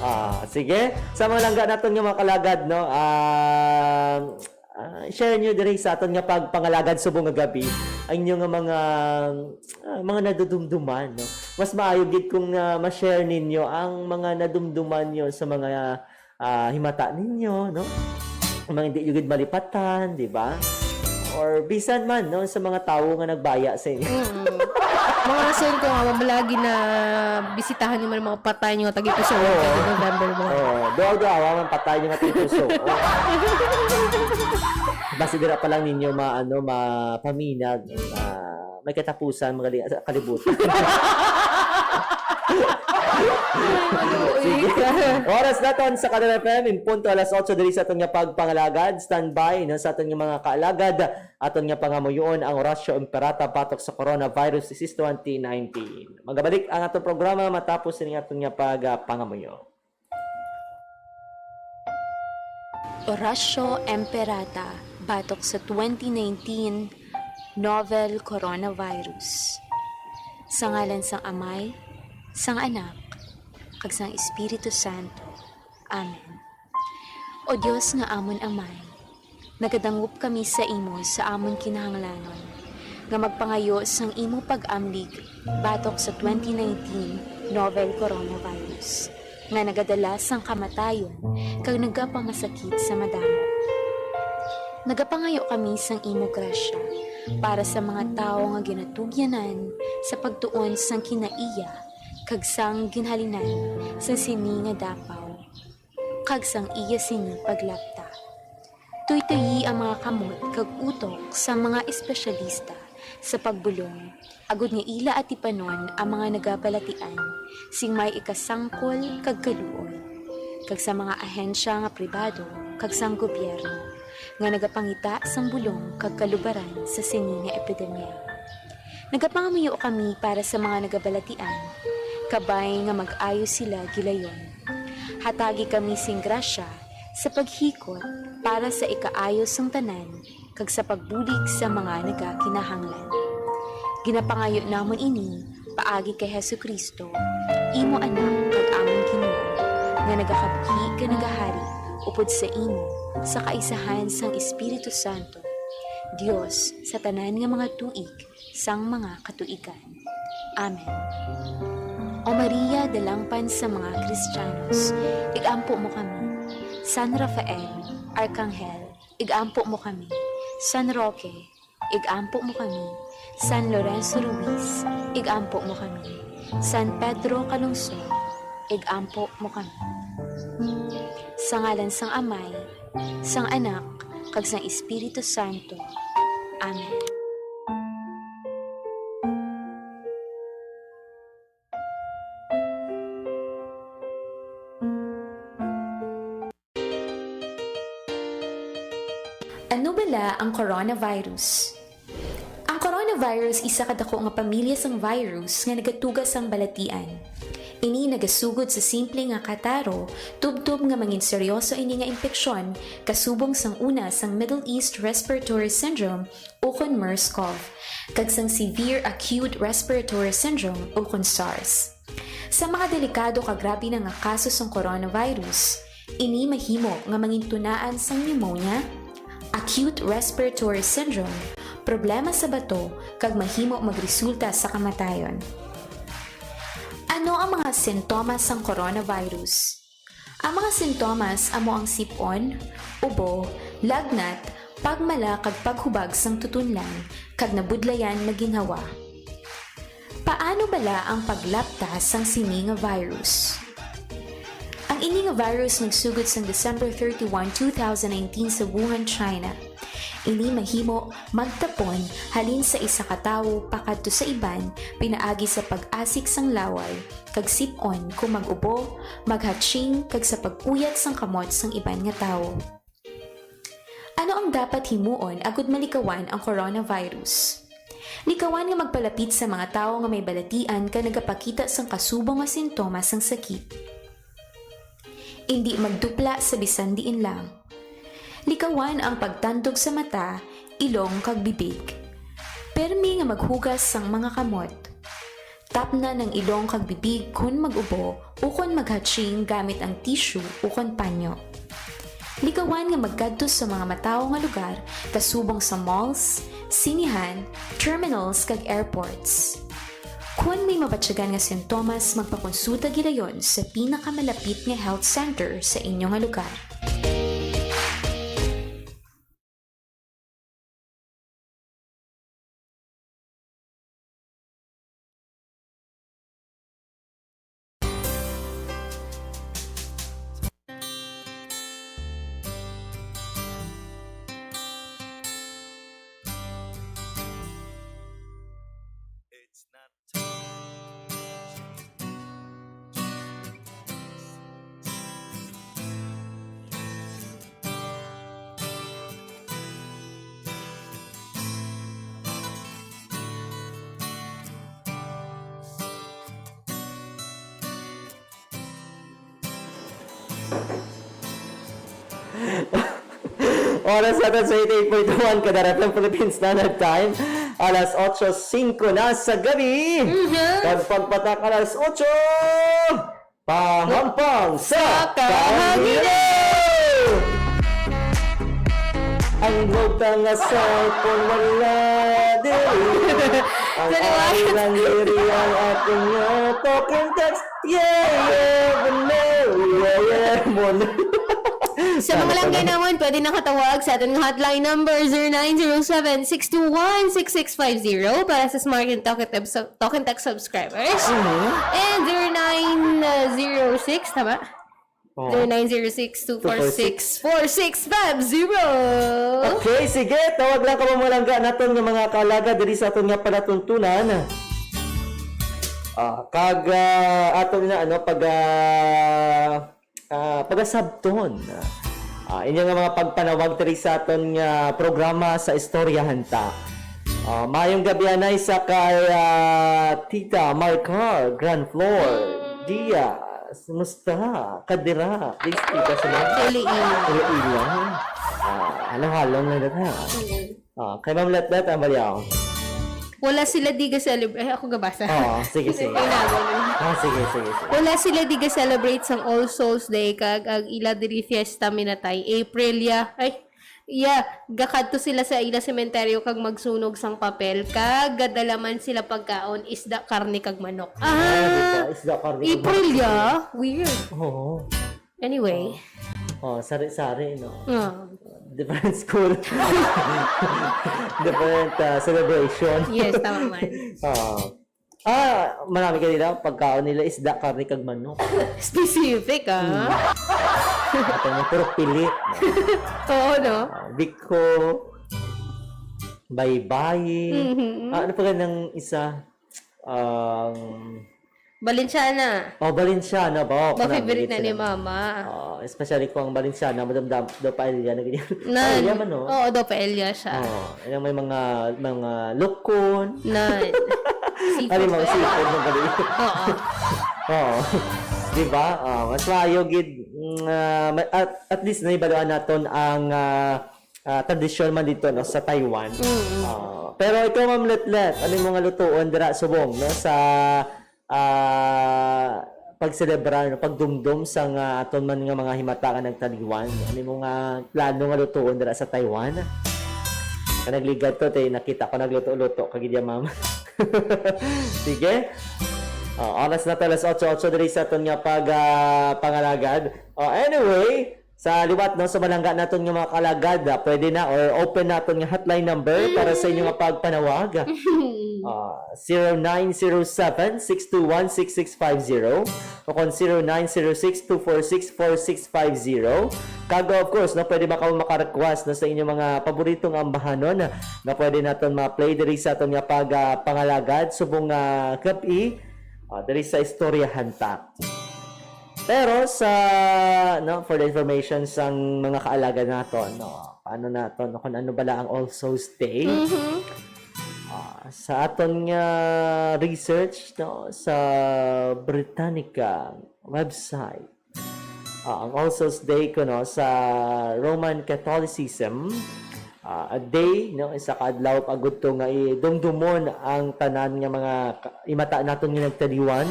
Ah, sige. Sa mga langga naton nga mga kalagad, no? Ah, ah, share nyo diri sa aton nga pagpangalagad subong nga gabi ang inyo nga mga, ah, mga nadudumduman, no? Mas maayo gid kung, ah, ma-share ninyo ang mga nadumduman nyo sa mga, ah, himata ninyo, no? Ang mga hindi nyo gid malipatan, di ba? Or bisan man, no, sa mga tawo nga nagbaya sa inyo. Mm. Mga rason ko nga, mamalagi na bisitahan nyo man ang mga patay nyo nga tagipusoon Oo. kag November one. Oo, duaw-duawa man patay nyo nga tagipusoon. Basi dira pa lang ninyo ma-, ano, mapaminag, ah, may katapusan, magaling sa kalibutan. Ay, maluoy Sige. ka. Oras naton sa Kadar F M, in punto alas otso diri sa aton nga pagpangalagad. Standby, no, sa aton nga mga kaalagad. Aton nga pangamuyoon ang Oratio Imperata batok sa coronavirus disease twenty nineteen. Magabalik ang aton programa matapos sini aton nga pagpangamuyo. Oratio Imperata batok sa twenty nineteen novel coronavirus. Sa ngalan sang Amay, sang Anak, kag sang Espiritu Santo. Amen. O Dios nga amon Amay, nagadangop kami sa imo sa amon kinahanglanon nga magpangayo sang imo pag-amlig batok sa twenty nineteen novel coronavirus nga nagadala sang kamatayon kag nagapamasakit sa madamo. Nagapangayo kami sang imo grasya para sa mga tawo nga ginatugyanan sa pagtuon sang kinaiya kag sang ginhalinan sang sini nga dapaw kag sang iya sini paglapta. Tuytoyi ang mga kamot kag utok sang mga espesyalista sa pagbulong, agod nga ila atipanon ang mga nagabalatian sing may ikasangkol kag kaluoy, kag sa mga ahensya nga pribado kag sang gobyerno nga nagapangita sang bulong kag kalubaran sa sini nga epidemya. Nagapangamuyo kami para sa mga nagabalatian, kabay nga mag-ayo sila gilayon. Hatagi kami sing grasya sa paghikot para sa ikaayo sang tanan kag sa pagbulig sa mga nagakinahanglan. Ginapangayo namon ini paagi kay Jesu-Cristo, imo Anak kag amon Ginoo, nga nagakabughi kag nagahari upod sa imo sa kaisahan sang Espiritu Santo, Dios sa tanan nga mga tuig sang mga katuigan. Amen. O Maria, dalangpan sa mga Kristiyanos, igampo mo kami. San Rafael, Arkanghel, igampo mo kami. San Roque, igampo mo kami. San Lorenzo Ruiz, igampo mo kami. San Pedro Calungsod, igampo mo kami. Sa ngalan sang Amay, sang Anak, kag sang Espiritu Santo. Amen. Ano bala ang coronavirus? Ang coronavirus isa ka dako nga pamilya sang virus nga nagatuga sang balatian. Ini nagasugod sa simple nga kataro, tubtob nga mangin seryoso ini nga impeksyon kasubong sang una sang Middle East Respiratory Syndrome ukon MERS-CoV, kag sang Severe Acute Respiratory Syndrome ukon SARS. Sa mga delikado kag grabe na nga kaso sang coronavirus, ini mahimo nga mangintunaan sang pneumonia, acute respiratory syndrome, problema sa bato, kag mahimo magresulta sa kamatayon. Ano ang mga sintomas sang coronavirus? Ang mga sintomas amo ang sip-on, ubo, lagnat, pagmala kag paghubag sang tutunlan, kag nabudlayan nga ginhawa. Paano bala ang paglapta sang sini nga virus? Ang ini nga virus nagsugod sang December thirty-one, two thousand nineteen sa Wuhan, China. Ini mahimo magtapon halin sa isa ka tawo pakadto sa iban pinaagi sa pag-asik sang laway, kag sip-on kon mag-ubo, maghatching, kag sa pag-uyat sang kamot sang iban nga tawo. Ano ang dapat himuon agud malikawan ang coronavirus? Likawan nga magpalapit sa mga tawo nga may balatian kag nagapakita sang kasubong nga sintomas sang sakit. Indi magdupla sa bisan diin lang. Likawan ang pagtandog sa mata, ilong, kag bibig. Permi nga maghugas sang mga kamot. Tapnan ang ilong kag bibig kon mag-ubo ukon maghatching gamit ang tissue ukon panyo. Likawan nga magkadto sa mga matawo nga lugar kasubong sa malls, sinihan, terminals, kag airports. Kon may mabatyagan nga sintomas, magpakonsulta gilayon sa pinakamalapit nga health center sa inyo nga lugar. Oras natin sa eighty-eight point one Kadar F M Philippines Standard Time. Alas otso singko na sa gabi. Mhm. Kag pagpatak alas otso, pahampang sa Sa kahanginan! Kahanginan! Ang buta nga cellphone wala diri. Ang Sa liwanag. Ari lang diri ang akon nga talk and text. Yeah, yeah, but no, yeah, yeah, mon. Sa mga Ano pa langga na? Naman, pwede nakatawag sa aton nga hotline number, zero nine zero seven, six two one, six six five zero para sa Smart and Talk and Text, Talk and Text subscribers. Mhm. And zero nine zero six, tama? Oo. Zero nine zero six, two four six, four six five zero. Okay, sige. Tawag lang ka, mga langga naton nga mga kaalaga diri sa aton nga palatuntunan. Ah, kag, ah, aton na, ano, pag, ah, ah, pagasabton. Ah, inyo nga mga pagpanawag diri sa aton nga programa sa Istoryahan Ta. Ah, maayong gabi anay sa kay, ah, Tita Maricar, Grand Floor, Dia, Musta? Kadira. Please, tita sa mga Iloilo. Iloilo. Ah, halo-halo na na ta. Ah, kay Ma'am Letlet, ang baliw. Wala sila di ga-celebrate. Ay, ako gabasa. Oo, sige, sige. Kailangan. Ah, sige, sige, sige. Wala sila di ga-celebrate sang All Souls Day, kag ang ila diri fiesta minatay. April ya. Ay, ya. Gakadto sila sa ila sementeryo kag magsunog sang papel. Kag gadala man sila pagkaon, isda, karne, kag manok. Ah, di ba? Ah, Isda, karne, kag April manok. Ya. Weird. Oo. Anyway. Oh, sari-sari, no? Ah. Different school. Different, ah, celebration. Yes, tama man. Ah. Ah, marami kanila, pagkaon nila isda, karne, kag manok. Specific, ah. Hmm. Ato mo, puro pilit. Oo, no? Ah, biko, baybay. Mhm. Ah, ano pa ganang isa? Um, Valenciana. Oh, Valenciana ba? Oh, ba, favorite na ni Mama. Oh, especially kung ang Valenciana, madam, dam, do paella na ganyan. Nan. Paella man, no? Oo, do paella siya. Oh, yan may mga, mga lukon. Nan. Ano yung mga seafood na ganyan? Oo. Oo. Di ba? Oh, mas maayo gid, mm, ah, ma-, at, at least naibaluan naton ang, ah, ah, tradisyon man dito, no, sa Taiwan. Mm. Ah, pero ikaw, Ma'am Letlet, ano yung mga lutuon dira subong, no, sa, ah, pagselebrar, no, pagdumdom sa nga aton man nga mga himata nga nagtaliwan? Ano yung mga plano nga lutuon dira sa Taiwan? Ka nagligad to, te, nakita ko nagluto-luto ka gid ya, ma'am. Sige. Oh, oras na to, alas otso otso diri sa aton nga pag, ah, pangalagad. Oh, anyway, sa liwat, no, sa malangga naton nga mga kalagad, ah, pwede na or open naton nga hotline number para sa inyo nga pagpanawag. Ah, zero nine zero seven, six two one, six six five zero o kon zero nine zero six, two four six, four six five zero. Kag, of course, no, pwede ba kamo maka-request, no, sa inyong mga paborito nga ambahanon nga pwede naton ma-play diri sa aton nga pag, ah, pangalagad subong nga gab-i, ah, diri sa Istoryahan Ta. Pero sa, no, for the information sang mga kaalagad naton, no, paano naton, no, kung ano bala ang All Souls Day? Mhm. Ah, sa aton nga research, no, sa Britannica website, ah, ang All Souls Day kuno sa Roman Catholicism, ah, a day, no, isa ka adlaw pagudto nga idumdumon ang tanan nga mga ka-, imata naton nga nagtaliwan,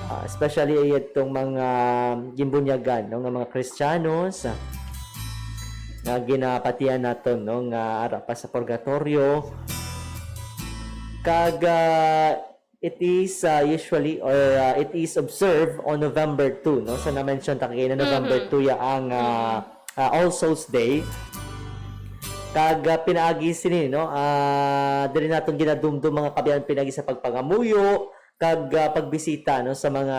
ah, especially itong mga gimbunyagan, no, nga mga Kristiyanos, ah, nga ginapatihan naton, no, nga ara pa sa purgatorio. Kag, ah, it is, ah, usually or, ah, it is observed on November two, no? Sa na-mention ta kay na November Mhm. two ya ang, ah, Mhm. ah, All Souls Day. Kag, ah, pinaagi sini, no? Ah, diri naton ginadumdum mga kabayan pinaagi sa pagpangamuyo kag, ah, pagbisita, no, sa mga,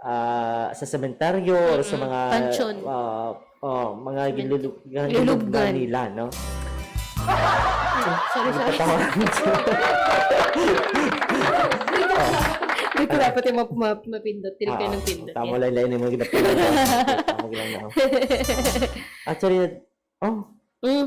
ah, sa sementeryo or sa Mm-mm. mga, Pansyon. ah, oh, mga Sementeryo. Ginlulub-, ginlulubngan Ginlulubngan. nila, no? Sorry, sorry. Nagpatawa. Dito dapat yung map-, map-, mapindot. Dili kayo Ah, nagpindot. Tama lang, lain yung mga ginapindot. Tama lang na. Actually, oh. Mm.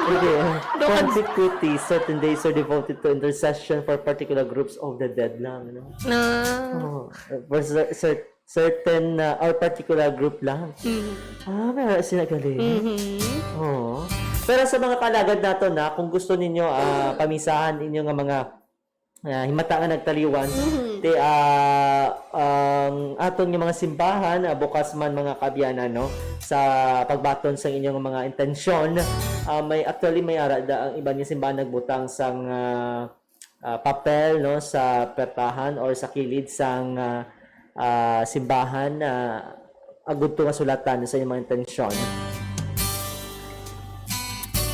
Hindi, ah. Doon. Consecutee, certain days are devoted to intercession for particular groups of the dead lang, ano? Ah. Oh, for cer-, cer-, certain, uh, or particular group lang. Mm. Ah, may ara sila galing. Mhm. Oo. Pero sa mga kalagad nato na, kung gusto ninyo, ah, pamisahan inyo nga mga, ah, himata nga nagtaliwan, Mhm. ti, ah, ang aton nga mga simbahan, ah, bukas man, mga kaabyanan, no, sa pagbaton sa inyong mga intensyon, ah, may, actually, may ara da ang iban nga simbahan nagbutang sang, ah, ah, papel, no, sa pertahan or sa kilid sang, ah, ah, simbahan, ah, agud to nga sulatan sa inyong mga intensyon.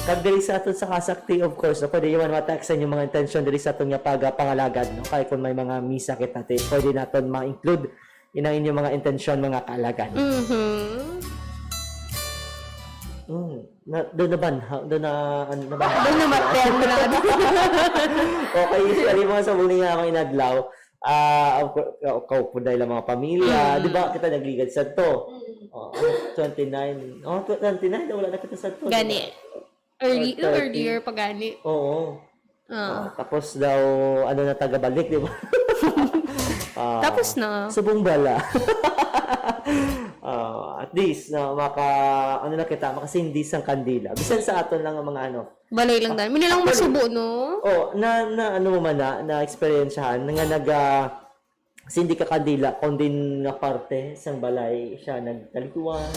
Kag diri sa aton sa kasakti, of course, no, pwede man ma-text sa inyong mga intensyon diri sa aton nga pag-, ah, pangalagad, no? Kay kung may mga misa kita, ti, pwede naton ma-include inang inyong mga intensyon, mga kaalagad. Mhm. Mm. Na, doon na ban-, ha? Doon na, ano, na ban-, Doon na maten na. Okay, usually, mga sa muli nga akong inadlaw, ah, of cour-, ka-, kaupo na ilang mga pamilya. Mm. Di ba, kita nagligad sa to? Mm. Oh, ano, twenty-nine. Oh, tw-, twenty-nine, wala na kita sa to, di ba? Gani. Early, Or thirty. earlier pa gani. Oo. Ah. Oh, tapos daw, ano na, tagabalik, di ba? Ah, Tapos na. Subong bala. Ah, at least, no, maka, ano na kita, makasindi sang kandila. Bisan sa aton lang ang mga ano. Balay lang dahil. May nilang Actually, masubo, no? Oh, na, na ano mo man na, na eksperyensyahan, nga naga, sindi ka kandila, kung din nga parte sang balay siya nagkaliguan.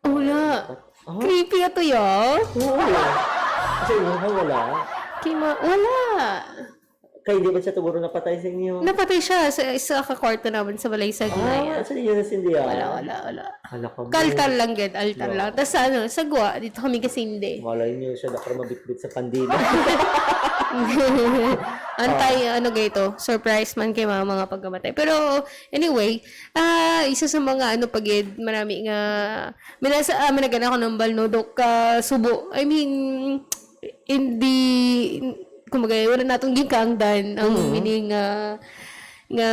Wala. Oh. Creepy ato, ya. Oo. Sa inyo, ha, wala? Kay ma-, wala. Kay di ba siya tuguro napatay sa inyo? Napatay siya sa isa ka kwarto namin sa balay sa Ah, Ginaya. Sa inyo na sindihan? Wala, wala, wala. Hala ka mo. Kaltar lang gid, altar Yeah. lang. Tas sa ano, sa gwa, dito kami kasindi. Malay niyo siya, dakar mabitbit sa kandila. Antay, Ah. ano gay to, surprise man kay mama nga pagkamatay. Pero, anyway, ah, isa sa mga ano pa gid, marami nga, minasa, ah, managan ako ng balnodok, ah, subo. I mean, hindi, kumbaga, wala natong gikangdan ang Mm. meaning, ah, nga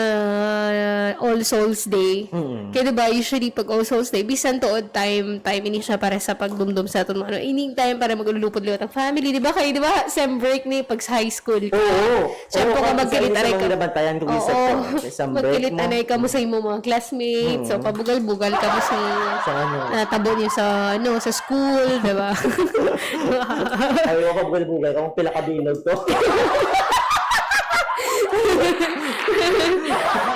All Souls Day. Mm. Kaya diba, usually pag All Souls Day, bisan tuod time, time ini siya para sa pagdumdum sa aton mga ano, ining time para maglulupod liwat ang family, diba? Kaya diba, sem break ni pag sa high school ka. Oo. Siyempre Oo, ka kung magkilit isa aray sa mga ka. Nabantayan ko, isa Oo. to, sa isang break Magkilit mo. Anay ka mo sa imo mga classmates, so Mm. pabugal-bugal ka mo sa Sa ano? natabo niyo sa, ano, sa school, diba? Ay, ako pabugal-bugal, kung pila ka bilog to.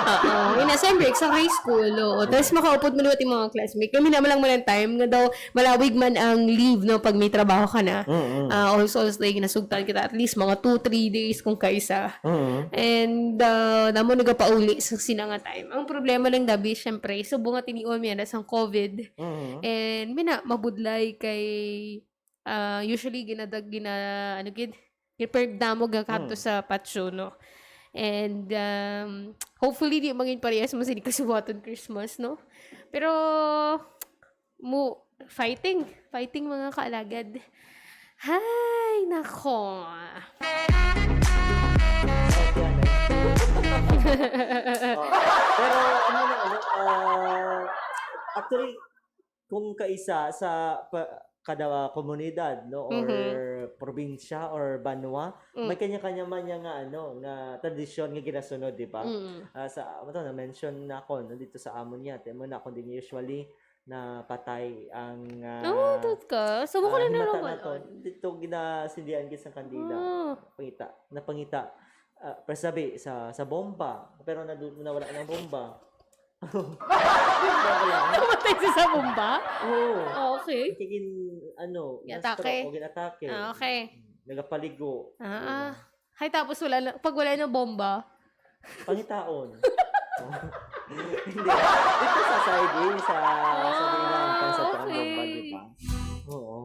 Oo. Yun na, siyempre, sa high school, oo. Tapos makaupod mo liwat yung mga classmate. Kami naman lang mo ng time nga daw, malawig man ang leave, no, pag may trabaho ka na. Mm-mm. Ah, also, also, like, nasugtan kita at least mga two, three days kung kaisa. Mm-mm. And, ah, namo nagapauli sa sina nga time. Ang problema lang, dabi, siyempre, subong nga tinion mi na sang covid. Mm-mm. And, mina, mabudlay kay, ah, usually, ginadag, gina, ano gid, prepared namo gakadto Mm. sa patio, no? And, um, hopefully, di maging parehas mo sini kasuwaton Christmas, no? Pero, mo, fighting, fighting, mga kaalagad. Hay, nako. Oh, pero, ano na, ano, ah, actually, kung kaisa sa pa-, kada komunidad, no, or Mhm. probinsya or banwa, Mm. may kanya-kanya man niya nga, ano, nga tradisyon nga ginasunod, di ba? Mm. Ah, sa, ano to, na-mention na ako, no, dito sa amon niya. Temo na, kung din usually napatay ang, ah, Oo, tut ka. Subo ko ah, na himata naman. Naton. Dito ginasindihan gid sa kandila. Ah. Pangita, napangita. Ah, pero sabi, sa, sa bomba. Pero nadu-, nawala ng bomba. Wala. Namatay siya sa bomba? Oo. Ah, okay. Kaya gin-, ano, Ginatake? Na-stroke o ginatake. Ah, okay. Nagapaligo. Ah, Diba? Ah. Hay, tapos wala na, pag wala na bomba? Pangitaon. Hindi. Dito sa side, eh, sa, sa Ah, Binantan, sa Tuan Bomba, okay. Di ba? Oo.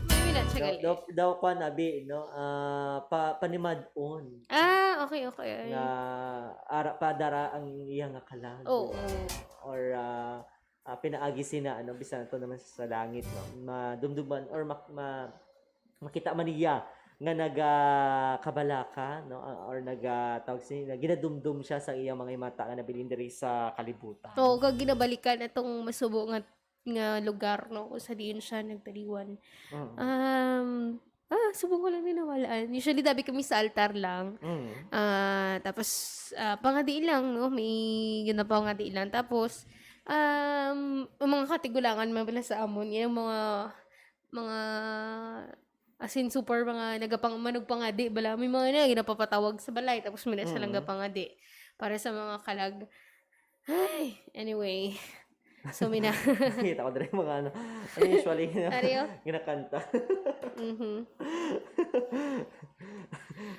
May minat siya Daw, gali. Daw, daw, kwan, abi, no? Ah, pa-, panimad-on. Ah, okay, okay. Nga ara-, padara ang iya nga kalag. Oo. Or, ah, ah, pinaagi sina, ano, bisan to naman sa, sa langit, no? Madumduman or mak-, ma-, makita man niya nga nagakabalaka, no? Ah, or naga-, tawag sini, na ginadumdum siya sa iyang mga mata nga nabilin diri sa kalibutan. Oo, kag ginabalikan atong masubo nga, nga lugar, no? Kung sa diin siya nagtaliwan. Mm. Um, ah, subong ko lang din nawalaan. Usually, dabi kami sa altar lang. Mm. Ah, tapos, ah, pangadi lang, no? May ginapangadi lang. Tapos, um, ang mga katigulangan man pala sa amon, yung mga, mga, as in, super mga nagapang-, manugpangadi bala. May mga na, ginapapatawag sa balay, tapos may na silang Mm. gapangadi para sa mga kalag. Ay, anyway. So, mina. Nakita ko diri mga ano. Ano usually na Ano yun? ginakanta? Mhm.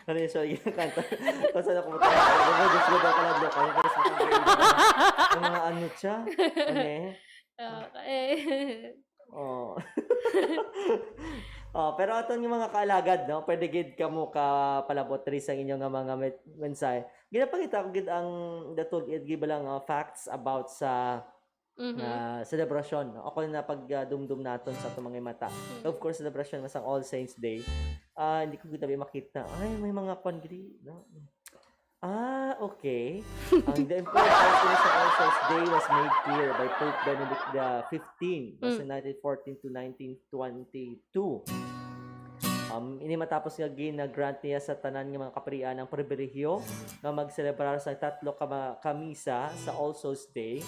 Ano usually ginakanta? Tapos ano ko, Diyos ko, daw kaladlo ka, yung karis mo kang Ang mga ano siya? Ano eh? Okay. Oh. Oh, pero aton nga mga kaalagad, no? Pwede gid kamo ka palabot diri sa inyo nga mga met-, mensahe. Ginapangita ko gid ang datog gid ba lang, uh, facts about sa, Mhm. uh, selebrasyon, no? Ako na pag, uh, dumdum naton sa atong mga mata. Mhm. Of course, selebrasyon nga sang All Saints Day. Ah, hindi ko gid abi makita. Ay, may mga kwan gid, no? Ah, okay. Ang the importance of All Souls Day was made clear by Pope Benedict the fifteenth, was Mm. in nineteen fourteen to nineteen twenty-two. Um, ini matapos nga gina-grant niya sa tanan nga mga kaparian ang pribilehiyo nga magselebrar sa tatlo ka ma-, ka misa sa All Souls Day.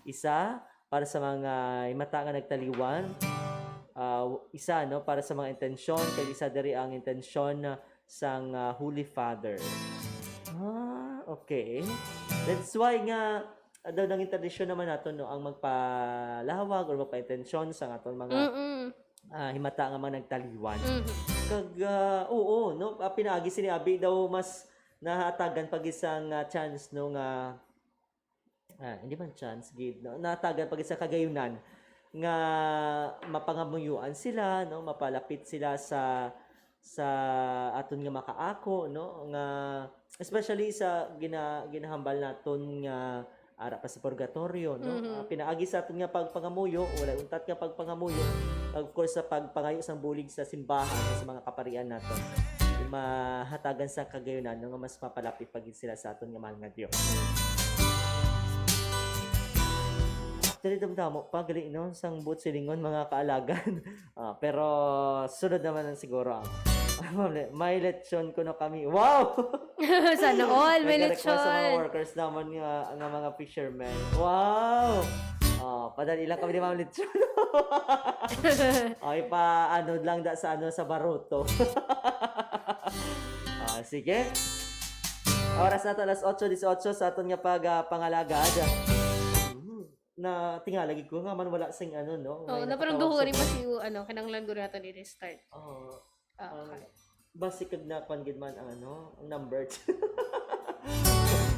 Isa para sa mga himata nga nagtaliwan, ah, isa, no, para sa mga intensyon, kag isa diri ang intensyon sang, ah, Holy Father. Ah, okay. That's why nga, ah, daw nangin tradisyon naman nato, no, ang magpalawag or magpaintensyon sa aton mga, Mm-mm. ah, himata nga mga nagtaliwan. Mhm. Kag, ah, oo, no, ah, pinaagi sini abi daw mas nahatagan pa gid sang, ah, chance, no, nga, ah, hindi man chance gid, no, nahatagan pa gid sa kagayunan nga mapangamuyuan sila, no, mapalapit sila sa, sa aton nga makaako, no, nga especially sa gina-, ginahambal naton nga ara pa sa purgatorio, no? Mhm. Ah, pinaagi sa aton nga pagpangamuyo, walay untat nga pagpangamuyo. Of course, sa pagpangayo sang bulig sa simbahan, sa mga kaparian naton, mahatagan sa kagayunan, no, nga mas mapalapit pa gid sila sa aton nga mahal nga Dios. Actually, damdamo pa, gali, no, sang buot silingon, mga kaalagad. Ah, pero sunod naman ang siguro ang may lechon kuno kami. Wow! Sana all, may lechon. Nagka-request sa mga workers naman nga, nga mga fishermen. Wow! Oh, padali lang kami ni Ma'am Lechon. Oh, ipa-ano lang da sa, ano, sa baruto. Ah, sige. Oras nato alas otso dieciocho sa aton nga pag, ah, pangalagad. Mm, na tingala gid ko nga man wala sing ano, no? Oo, na parang duha rin pa si, ano, kinahanglan guro nato ni restart. Oo. Ah, ang okay. Basi kag na kwan gid man ang ano, ang number.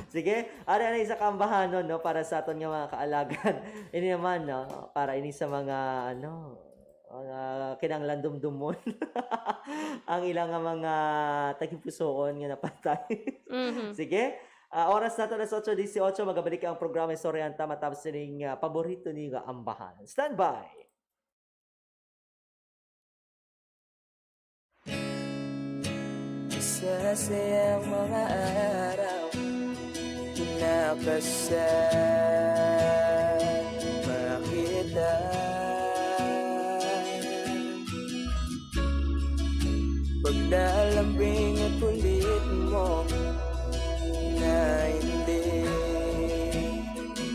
Sige, ari na isa ka ambahanon, no, para sa aton nga mga kaalagad. Ini naman, no, para ini sa mga, ano, mga kinahanglan dumdumon. Ang ilang nga mga tagipusoon nga napatay. Mhm. Sige, ah, oras nato alas otso dieciocho, magabalik ang programa Istoryahan Ta matapos sining, ah, paborito niyo nga ambahan. Standby! Sa sayang mga araw, nakasama kita. Paglalambing at kulit mo na hindi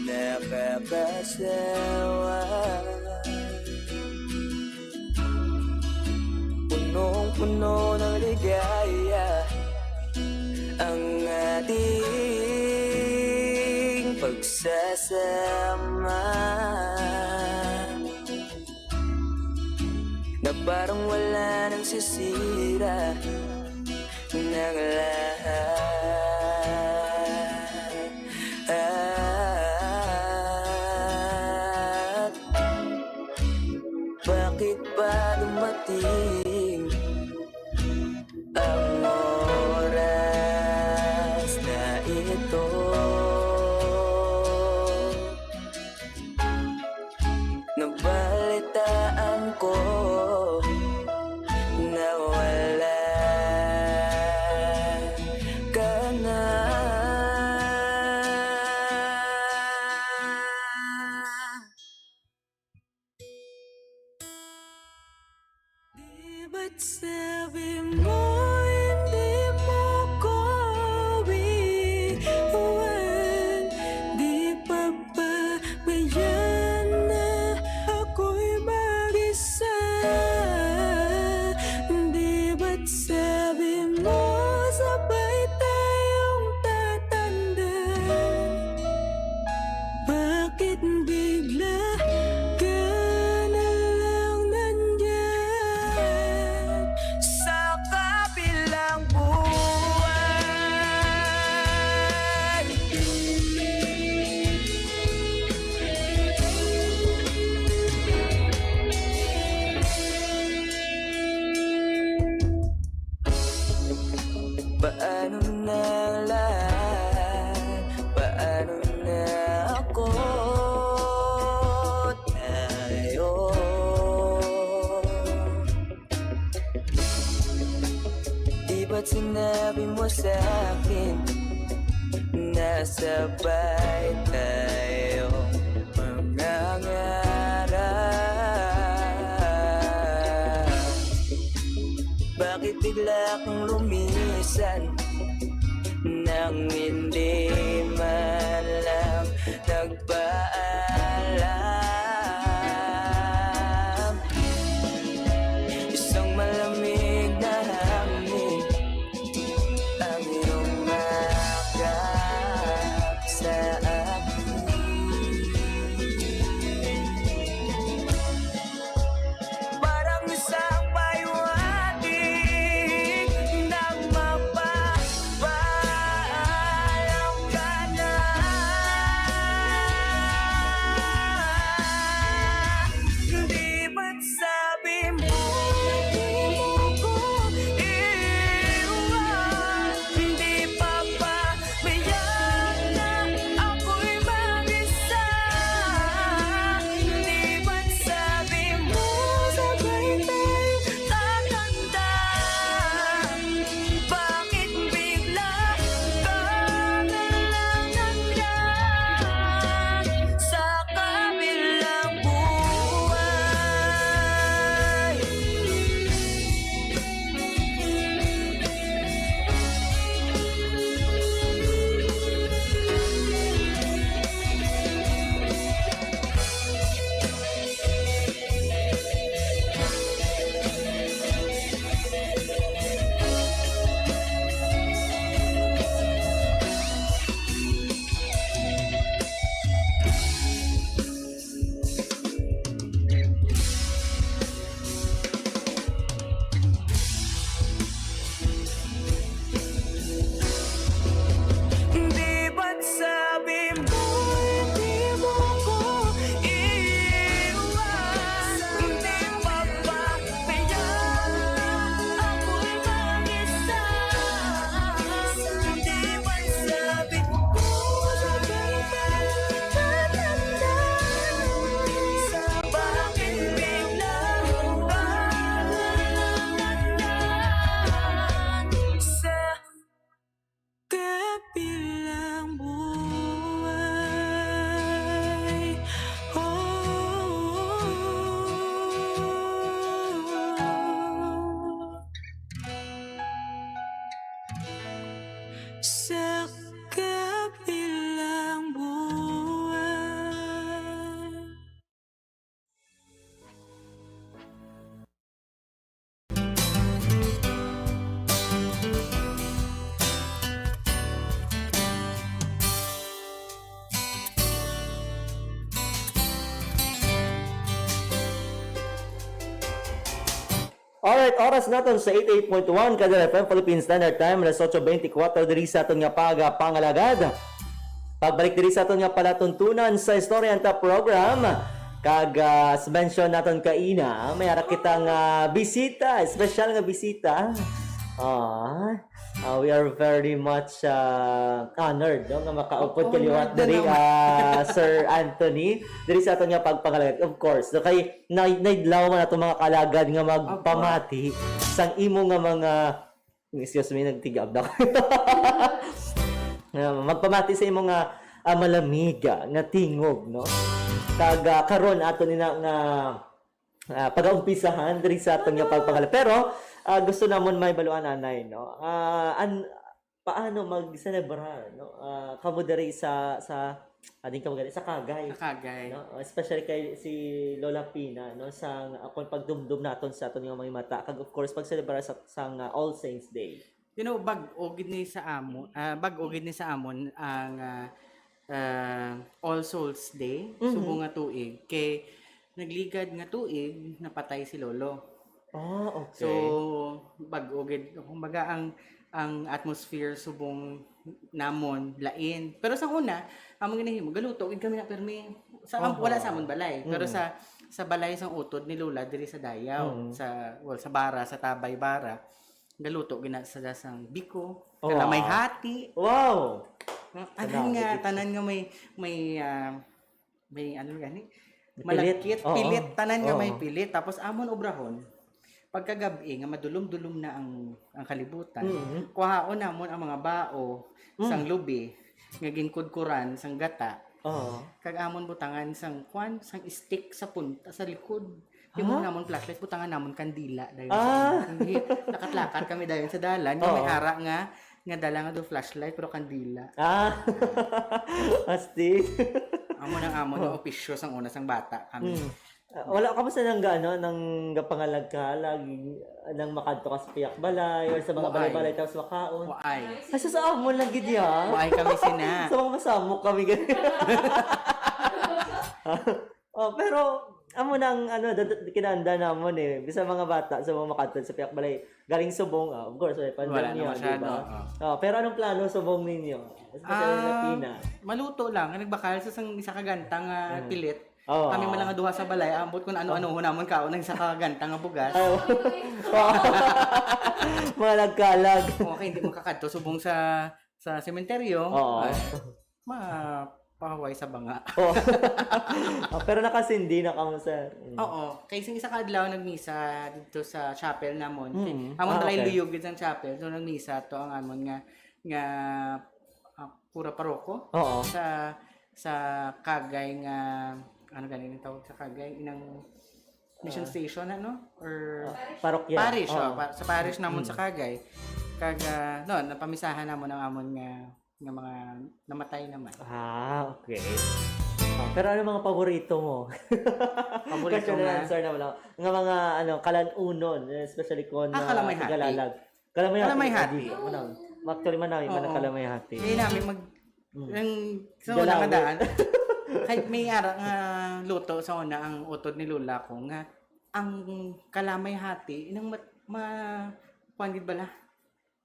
nakakasawa. Punong-puno ng ligaya ang ating pagsasama, na parang wala nang sisira ng lahat. Bakit ba dumating ang oras na ito? Nabalitaan ko na wala ka na. Di ba't sabi mo hindi mo ko iwan? Di papabayaan na ako'y mag-isa. Di ba't sabi mo sabay tayong tatanda? Bakit bigla ka na lang nandyan sa kabilang buwan? Paano na lang? Paano na ako tayo? Di ba't sinabi mo sa akin na sabay tayong mangangarap? Bakit Bigla kang lumisan nang hindi man lang nagpaalam. Isang malamig na hangin ang yumakap sa akin. Parang isang paliwanag na mapapaalam ka na. Di ba't sabi mo, di mo ko iwan? Di pa ba Biyak na ako'y mag-isa. Di ba't sabi mo, sabay tayo tatanda? Bakit bigla ka na lang nandyan sa kabilang buhay? Di ba't sabi mo, di mo ko iwan? Di ba ba kaya ako'y mag-isa? Di ba't sabi mo, sabay tayo tatanda? Bakit bigla ka na lang nandyan sa kabilang buhay? Oh, sa kabilang buhay. Alright, oras naton sa eighty-eight point one Kadena F M Philippine Standard Time, alas otso beintikwatro diri sa aton nga pagapangalagad. Pagbalik diri sa aton nga palatuntunan sa Istorya Untapped program, kag, ah, sa mention naton kaina, may ara kita nga bisita, espesyal nga bisita. Ah, ah, we are very much, ah, honored, no, nga makaupod Honored kaliwat na diri, naman. Ah, Sir Anthony, diri sa aton nga pagpangalagad. Of course, so kay na-, naidlaw man ato mga kaalagad nga magpamati sang imo nga mga, excuse me, nagtigab na ako. Nga magpamati sa imo nga, ah, malamig, ah, nga tingog, no? Kag, ah, karon ato ni na nga, ah, pagaumpisahan diri sa aton nga pagpangalagad. Pero, ah, gusto namon may baluan, anay, no? Ah, an-, paano mag-celebrar, no? Ah, kamo diri sa, sa, ading kamo gani, sa Kagay. Sa Kagay. No? Especially kay si Lola Pina, no? Sa, ah, kung pagdumdum naton sa aton nga mga mata. Kag of course, pag-celebrar sa, sa nga All Saints Day. You know, bag-o gid ni sa amo, ah, bag-o gid ni sa amon ang, ah, ah, All Souls Day, Mhm. subong nga tuig. Kay nagligad nga tuig, napatay si Lolo. Ah, okay. So, bag-o gid. Kumbaga, ang, ang atmosphere subong namon, lain. Pero sa una, among ginahimo, galuto gid kami na permi. Sa, Aha. wala sa amon balay. Pero Mm. sa, sa balay sang utod ni Lola, diri sa Dayaw, Mm. sa, well, sa Bara, sa Tabay Bara, galuto gina sa dasang biko, Oo. kalamay hati. Wow! Tanan Tanan nga, hati. tanan nga may, may, ah, may ano gani? May pilit. Malakit, Oo. pilit, tanan nga may Oo. pilit. Tapos amon obrahon, pagkagab-i nga madulom-dulom na ang, ang kalibutan, Mhm. kuhaon namon ang mga bao Mm. sang lubi nga ginkudkuran sang gata. Oo. Kag amon butangan sang kwan, sang stick sa punta, sa likod. Yung Ah? namon flashlight, butangan namon kandila dayon sa Ah. una. Hindi, lakat-lakat kami dayon sa dalan. Nga may Oo. ara nga, nga dala nga do flashlight, pero kandila. Ah. Astig. Amo nang amo, no, Oh. opisyo sang una sang bata kami. Hmm. Ah, wala ka ba sa nang gaano, nang gapangalagkalag, nang makadto ka sa piyak balay or sa mga Waay. balay-balay tapos makaon? Waay. Ay, sa, sa amo lang gid, ya. Waay kami sina. Sa mga masamok kami gid. Oh, pero amo nang ano, dad-, kinahanglan namon eh. Bisan mga bata sa mga makadto sa piyak balay, galing subong, ah, of course, may Wala pandemya, na masyado, di ba? oh. Oh, pero anong plano subong ninyo? Especially na Ah, Pina. maluto lang. Nagbakal sa sang isa ka gantang, ah, Mm. pilit. Oo. Kami man lang nga duha sa balay, ambot kung ano-ano namon kaon ang isa ka gantang nga bugas. Ay, oo. Mga nagkalag. Okay, hindi makakadto subong sa, sa sementeryo. Oo. Ay, mapahuway sa banga. Oo. Ah, pero nakasindi na kamo sa, mm. Oo. Kay sing isa ka adlaw nagmisa dito sa chapel namon. Mm. Amon Ah, dala okay. luyog gid sang chapel. So nagmisa to ang amon nga, nga, ah, pura paroko Oo. sa, sa Kagay nga, ano gani ang tawag sa Kagay? Inang mission Ah. station, ano? Or Ah, parokya. parish, Oo. oh, pa-, sa parish namon Mm. sa Kagay. Kag, ah, no, napamisahan namon ang amon nga, nga mga namatay naman. Ah, okay. Ah, pero ano mga paborito mo? Paborito Question and nga? answer naman ako. Nga mga, ano, kalan-unon, especially kung, Ah, ah, Kalamay Hati. Tagalalag. Kalamay Hati. Kalamay Hati. Adi, ano, actually, manami man ang Oo. Kalamay Hati. Kaya namin mag-, Mm. ang, sa una nga Galawi. daan, kahit may ara nga luto sa una ang utod ni Lola ko, nga ang Kalamay Hati, inang mat-, ma-, kuwan gid bala?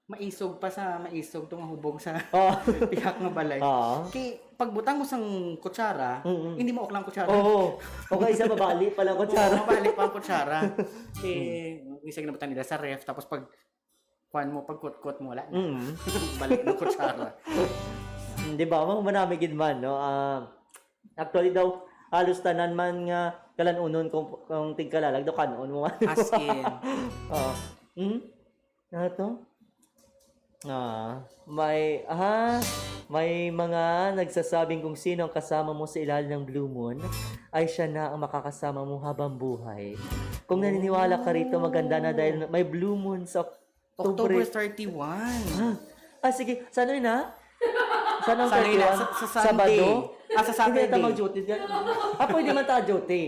Maisog pa sa maisog to nga hubog sa Oh. pihak nga balay. Oo. Kay pagbutang mo sang kutsara, Mm-mm. hindi mo uklang kutsara. Oo. O kaya isa mabali pa lang kutsara. Oo, mabali pa ang kutsara. Kay, Mm. minsan ginabutang nila sa ref, tapos pag kuwan mo, pagkutkot mo, wala na. Mm. Balik ng kutsara. Mm, di ba? Mga manami gid man, no? Ah, actually daw, halos tanan man nga kalan-unon kung, kung tigkalalag daw, kanon mo man. As in. Oo. Hmm? Ano to? Ah, may, ah, may mga nagsasabing kung sino ang kasama mo sa ilalim ng blue moon, ay siya na ang makakasama mo habang buhay. Kung naniniwala ka rito, maganda na dahil may blue moon sa October. October thirty-one. Ah, ah, sige. Sa ano yun, ha? Sa anong Sa ano yun, thirty-one? sa, sa Sunday. Sabado? Ah, sa Hindi Saturday. ta mag-duty dyan. Ah, pwede man ta duty.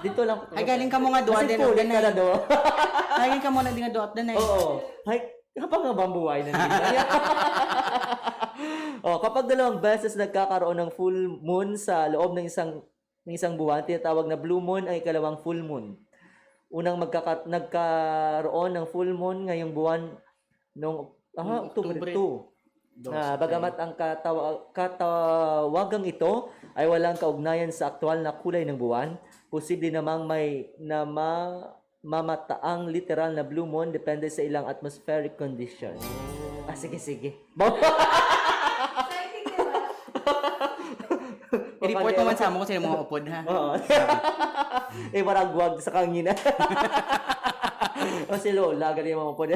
Dito lang. Ay, galing ka mo nga duha Kasi din, puli ka Danay. na do. Galing ka mo na din nga duha, Danay. Oo. Ay, kapag nga bambuhay na nila. Oh, kapag dalawang beses nagkakaroon ng full moon sa loob ng isang, ng isang buwan, tinatawag na blue moon ang ikalawang full moon. Unang magkaka-, nagkaroon ng full moon ngayong buwan noong, ah, Noong October October two. Dos, Ah, okay. bagamat ang katawa-, katawagang ito ay walang kaugnayan sa aktual na kulay ng buwan, posible namang may na ma-, mamataang literal na blue moon depende sa ilang atmospheric condition. Oh. Ah, sige, sige. Exciting, di ba? I-report mo man sa amo kung sino mga upod, ha? Oo. Eh, maragwag sa kangina. O si Lola, gali yung mga upod.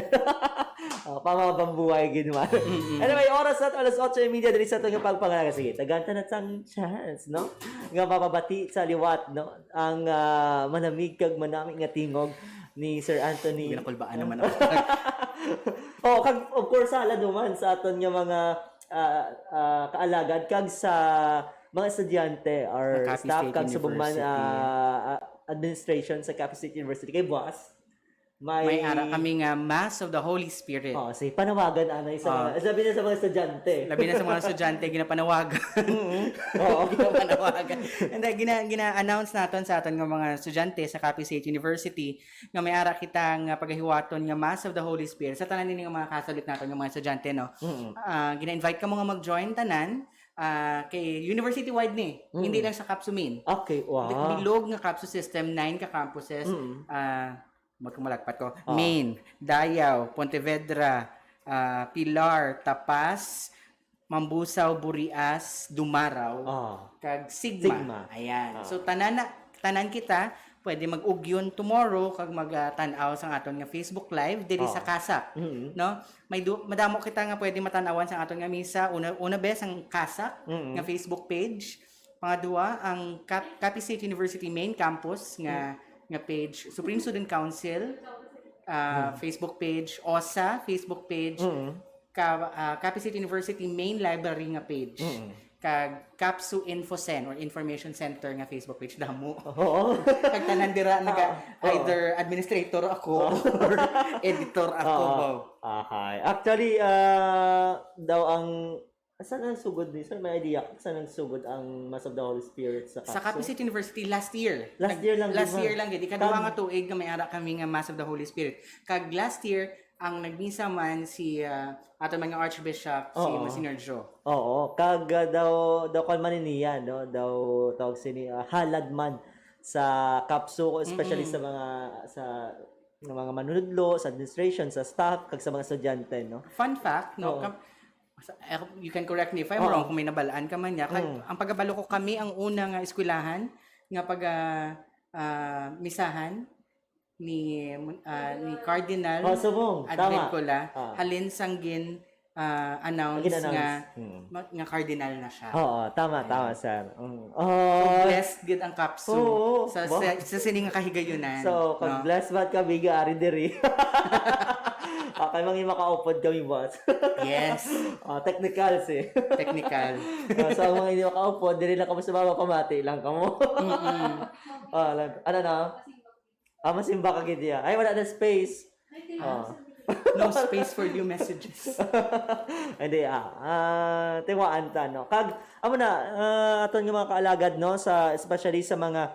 Oh, pamabambuhay gid man. Mm-mm. Anyway, oras na alas otso y media diri sa atong pagpangalaga. Sige, tagaan ta na sang chance, no? Nga mapabati sa liwat, no? Ang, ah, manamig kag manami nga tingog ni Sir Anthony. Ginakulbaan naman ako. Oh, kag of course, sala duman sa aton nga mga, ah, ah, kaalagad kag sa mga estudyante or Ng Capiz staff State kag subong man, University. ah, ah, administration sa Capiz State University. Kay buwas, may May ara kami nga Mass of the Holy Spirit. Oh, si panawagan, ano, sa Ah. mga, labi na sa mga estudyante. Labi na sa mga estudyante, ginapanawagan. Mm-hmm. Oo. Ginapanawagan. And then, gina-, gina-announce naton sa aton nga mga estudyante sa Capiz State University nga may ara kita nga pagahiwaton nga Mass of the Holy Spirit sa tanan nini nga mga kasalit naton nga mga estudyante, no? Mm-hmm. Ah, gina-invite ka mo nga mag-join tanan, ah, kay university-wide ni, Mm-hmm. hindi lang sa CAPSU main. Okay, wow. Bi-, bilog nga CAPSU system, nine ka campuses, Mm-hmm. ah, Mo kung malagpat ko. Ah. Main, Dayaw, Pontevedra, ah, Pilar, Tapas, Mambusao, Burias, Dumaraw, Ah. kag Sigma. Sigma. Ayan. Ah. So, tanan na, tanan kita, pwede mag-ugyon tomorrow kag mag, ah, tan-aw sa aton nga Facebook Live diri sa Ah. CASAC, Mm-hmm. no? May du-, madamo kita nga pwede matan-awan sa aton nga misa. Una, una bes ang CASAC Mm-hmm. nga Facebook page. Pangadua, ang Cap-, Capiz State University main campus nga Mm. nga page, Supreme Student Council, ah, Facebook page, osa Facebook page, Mm. ka, ah, Capiz State University main library nga page, Mm. kag CAPSU InfoCen or Information Center nga Facebook page, damo. Oo. Kag tanan dira naga Oo. either administrator ako or editor ako. Oo. Wow. Okay. Actually, ah, daw ang, saan ang sugod ni sir? May idea ka saan ang sugod ang Mass of the Holy Spirit sa Sa CAPSU? Capiz State University last year. Last year lang, Last di ba? Year lang gid. Ikaduha Kag- nga tuig nga may ara kami nga Mass of the Holy Spirit. Kag last year, ang nagmisa man si ah, ato mga Archbishop, si Oo. Monsignor Joe. Oo, kag ah, daw daw kon man niya, no, daw tawag sini ah, halad man sa CAPSU, especially Mm-mm. sa mga sa ng mga manunudlo, sa administration, sa staff, kag sa mga estudyante, no? Fun fact, no? Oo. Kam- sa- eh, you can correct me if I'm Oo. wrong kung may nabalaan ka man niya. Kag, Mm. ang pagkabalo ko, kami ang una nga eskwelahan nga pag ah, ah, misahan ni ah, ni Cardinal Oh, subong. Tama. Advincula Ah. halin sang gin ah, announce Gin-announce. nga Mm. ma- nga cardinal na siya. Oo, tama, tama, sir. Mm. So, Oh, blessed gid ang CAPSU Oo, sa, ba? sa, sa sining nga kahigayonan. So, No? kag blessed man kami nga ari diri. Okay, mangi makaupod kami, boss. Yes. Ah, technical si. Technical. Ah, so, ang mga hindi makaupod, diri lang kamo sa baba, pamati lang kamo. Mm-mm. Ah, lang, ano na? Ah, masimba ka gid ya. Ay, wala na space. Ah. No space for you messages. Hindi, ah. Ah, tiwaan ta, no? Kag, amo na, ah, aton nga mga kaalagad, no? Sa, especially sa mga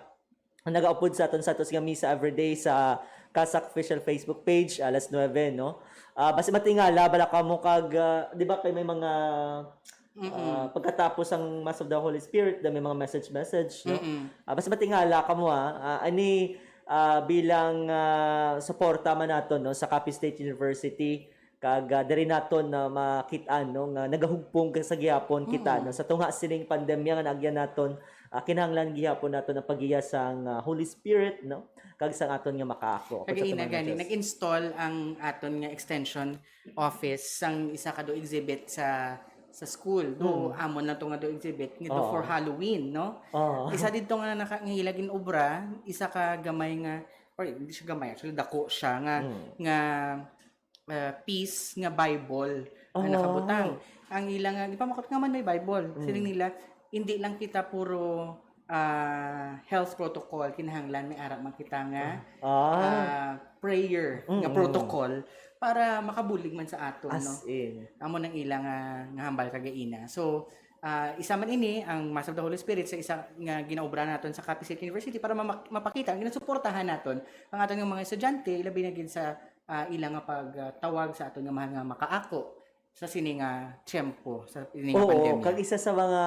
nagaupod sa aton Santos nga Misa everyday sa CASAC official Facebook page, alas nuebe, no? Ah, basi matingala, bala kamo kag, ah, di ba kay may mga, Mm-mm. ah, pagkatapos ang Mass of the Holy Spirit, da may mga message-message, no? Mm-mm. Ah, basi matingala kamo, ah. Ah, ani, ah, bilang ah, suporta man naton, no, sa Capiz State University, kag ah, diri naton na makit-an, no, nga nagahugpong ka sa gihapon kita, Mm. no, sa tunga sining pandemya nga naagyan naton, ah, kinahanglan gihapon naton ang paggiya sang ah, Holy Spirit, no, kag sang aton nga makaako. Kag ina gani, nag-install ang aton nga extension office sang isa ka do exhibit sa sa school. Do Mm. amon lang to nga do exhibit nga do Oo. for Halloween, no? Oo. Isa didto nga naka, nga ila gin-obra, isa ka gamay nga, or hindi siya gamay, actually dako siya nga Mm. nga uh, piece nga Bible ang Oh, nakabutang. wow. Ang ila nga, di pa makot nga man may Bible. Mm. Siling nila, hindi lang kita puro ah, health protocol, kinahanglan may ara man kita nga Ah. ah, prayer nga Mm. protocol para makabulig man sa aton, no? As in. Amo nang ila nga, nga hambal kagaina. So, ah, isa man ini ang Mass of the Holy Spirit sa isa nga ginaobra naton sa Capiz State University para mama- mapakita nga ginasuportahan naton ang aton nga mga estudyante, ilabi na gid sa ah, ila nga pagtawag sa aton nga mahal nga makaako sa sini nga tiyempo, sa sini nga Oo, pandemya. kag isa sa mga,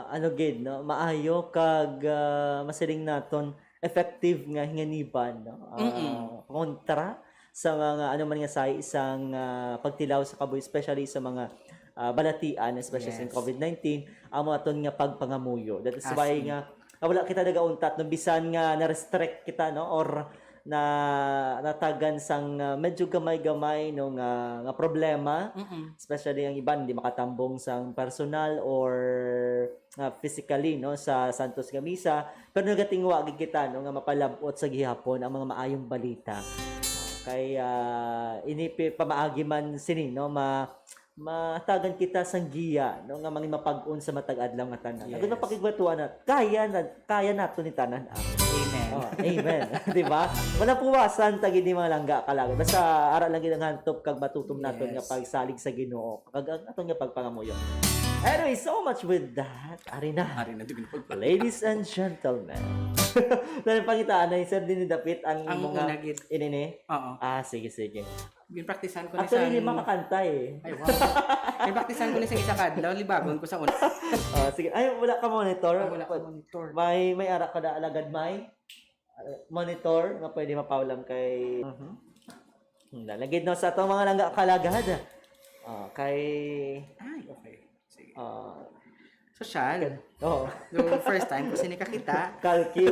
ano gid, no, maayo kag ah, masiling naton effective nga hinganiban, no, ah, Mm-mm. kontra sa mga ano man nga sahi sang ah, pagtilaw sa kabuhi, especially sa mga ah, balatian, especially sa Yes. covid nineteen, amo aton nga pagpangamuyo. That is As why in. nga ah, wala kita nagauntat, no, bisan nga na-restrict kita, no, or na natagan sang ah, medyo gamay-gamay, no, nga, nga problema, Mm-mm. especially ang iban hindi makatambong sang personal or ah, physically, no, sa Santos nga Misa, pero nagatingwa gid kita, no, nga mapalab-ot sa gihapon ang mga maayong balita. Kay ah, ini pi- pamaagi man sini, no, ma matagan kita sang giya, no, nga mangin mapag-on sa matag adlaw nga tanan. Ang Yes. mapakigwatuan na kaya na kaya nato ni tanan. Ah. Amen. Oh, amen. Di ba? Wala puwasan ta gid ni mga langga kalaga. Basta ara lang gid ang hantop kag matutom naton Yes. nga pagsalig sa Ginoo kag ang aton nga pagpangamuyo. Anyway, so much with that. Ari na. Ari na, di ko na pagpa- Ladies and gentlemen. Dahil pangitaan na, sir, din dapit ang, Ang mga una gid. Inini? Oo. Ah, sige, sige. Ginpraktisan ko ni Actually, sang- lima ka kanta eh. Ay, wow. Ginpraktisan ko ni sa isa ka adlaw, libagon ko sa una. Ah, sige. Ay, wala ka monitor? Ah, wala ka monitor. May, may ara ka na alagad, may? Ah, monitor nga pwede mapaulam kay... Mhm. Nalagid na sa atong mga langga kalagad. Ah, kay... Ay, okay. Sige. Ah, Sosyal. oh. So, first time ko sini kakita. Calcu.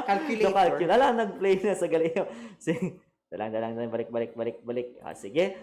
Calculator. Calcu. Ala, nag-play na sa galing. Sige. Dalang, dalang, dalang. Balik, balik, balik, balik. Ah, sige.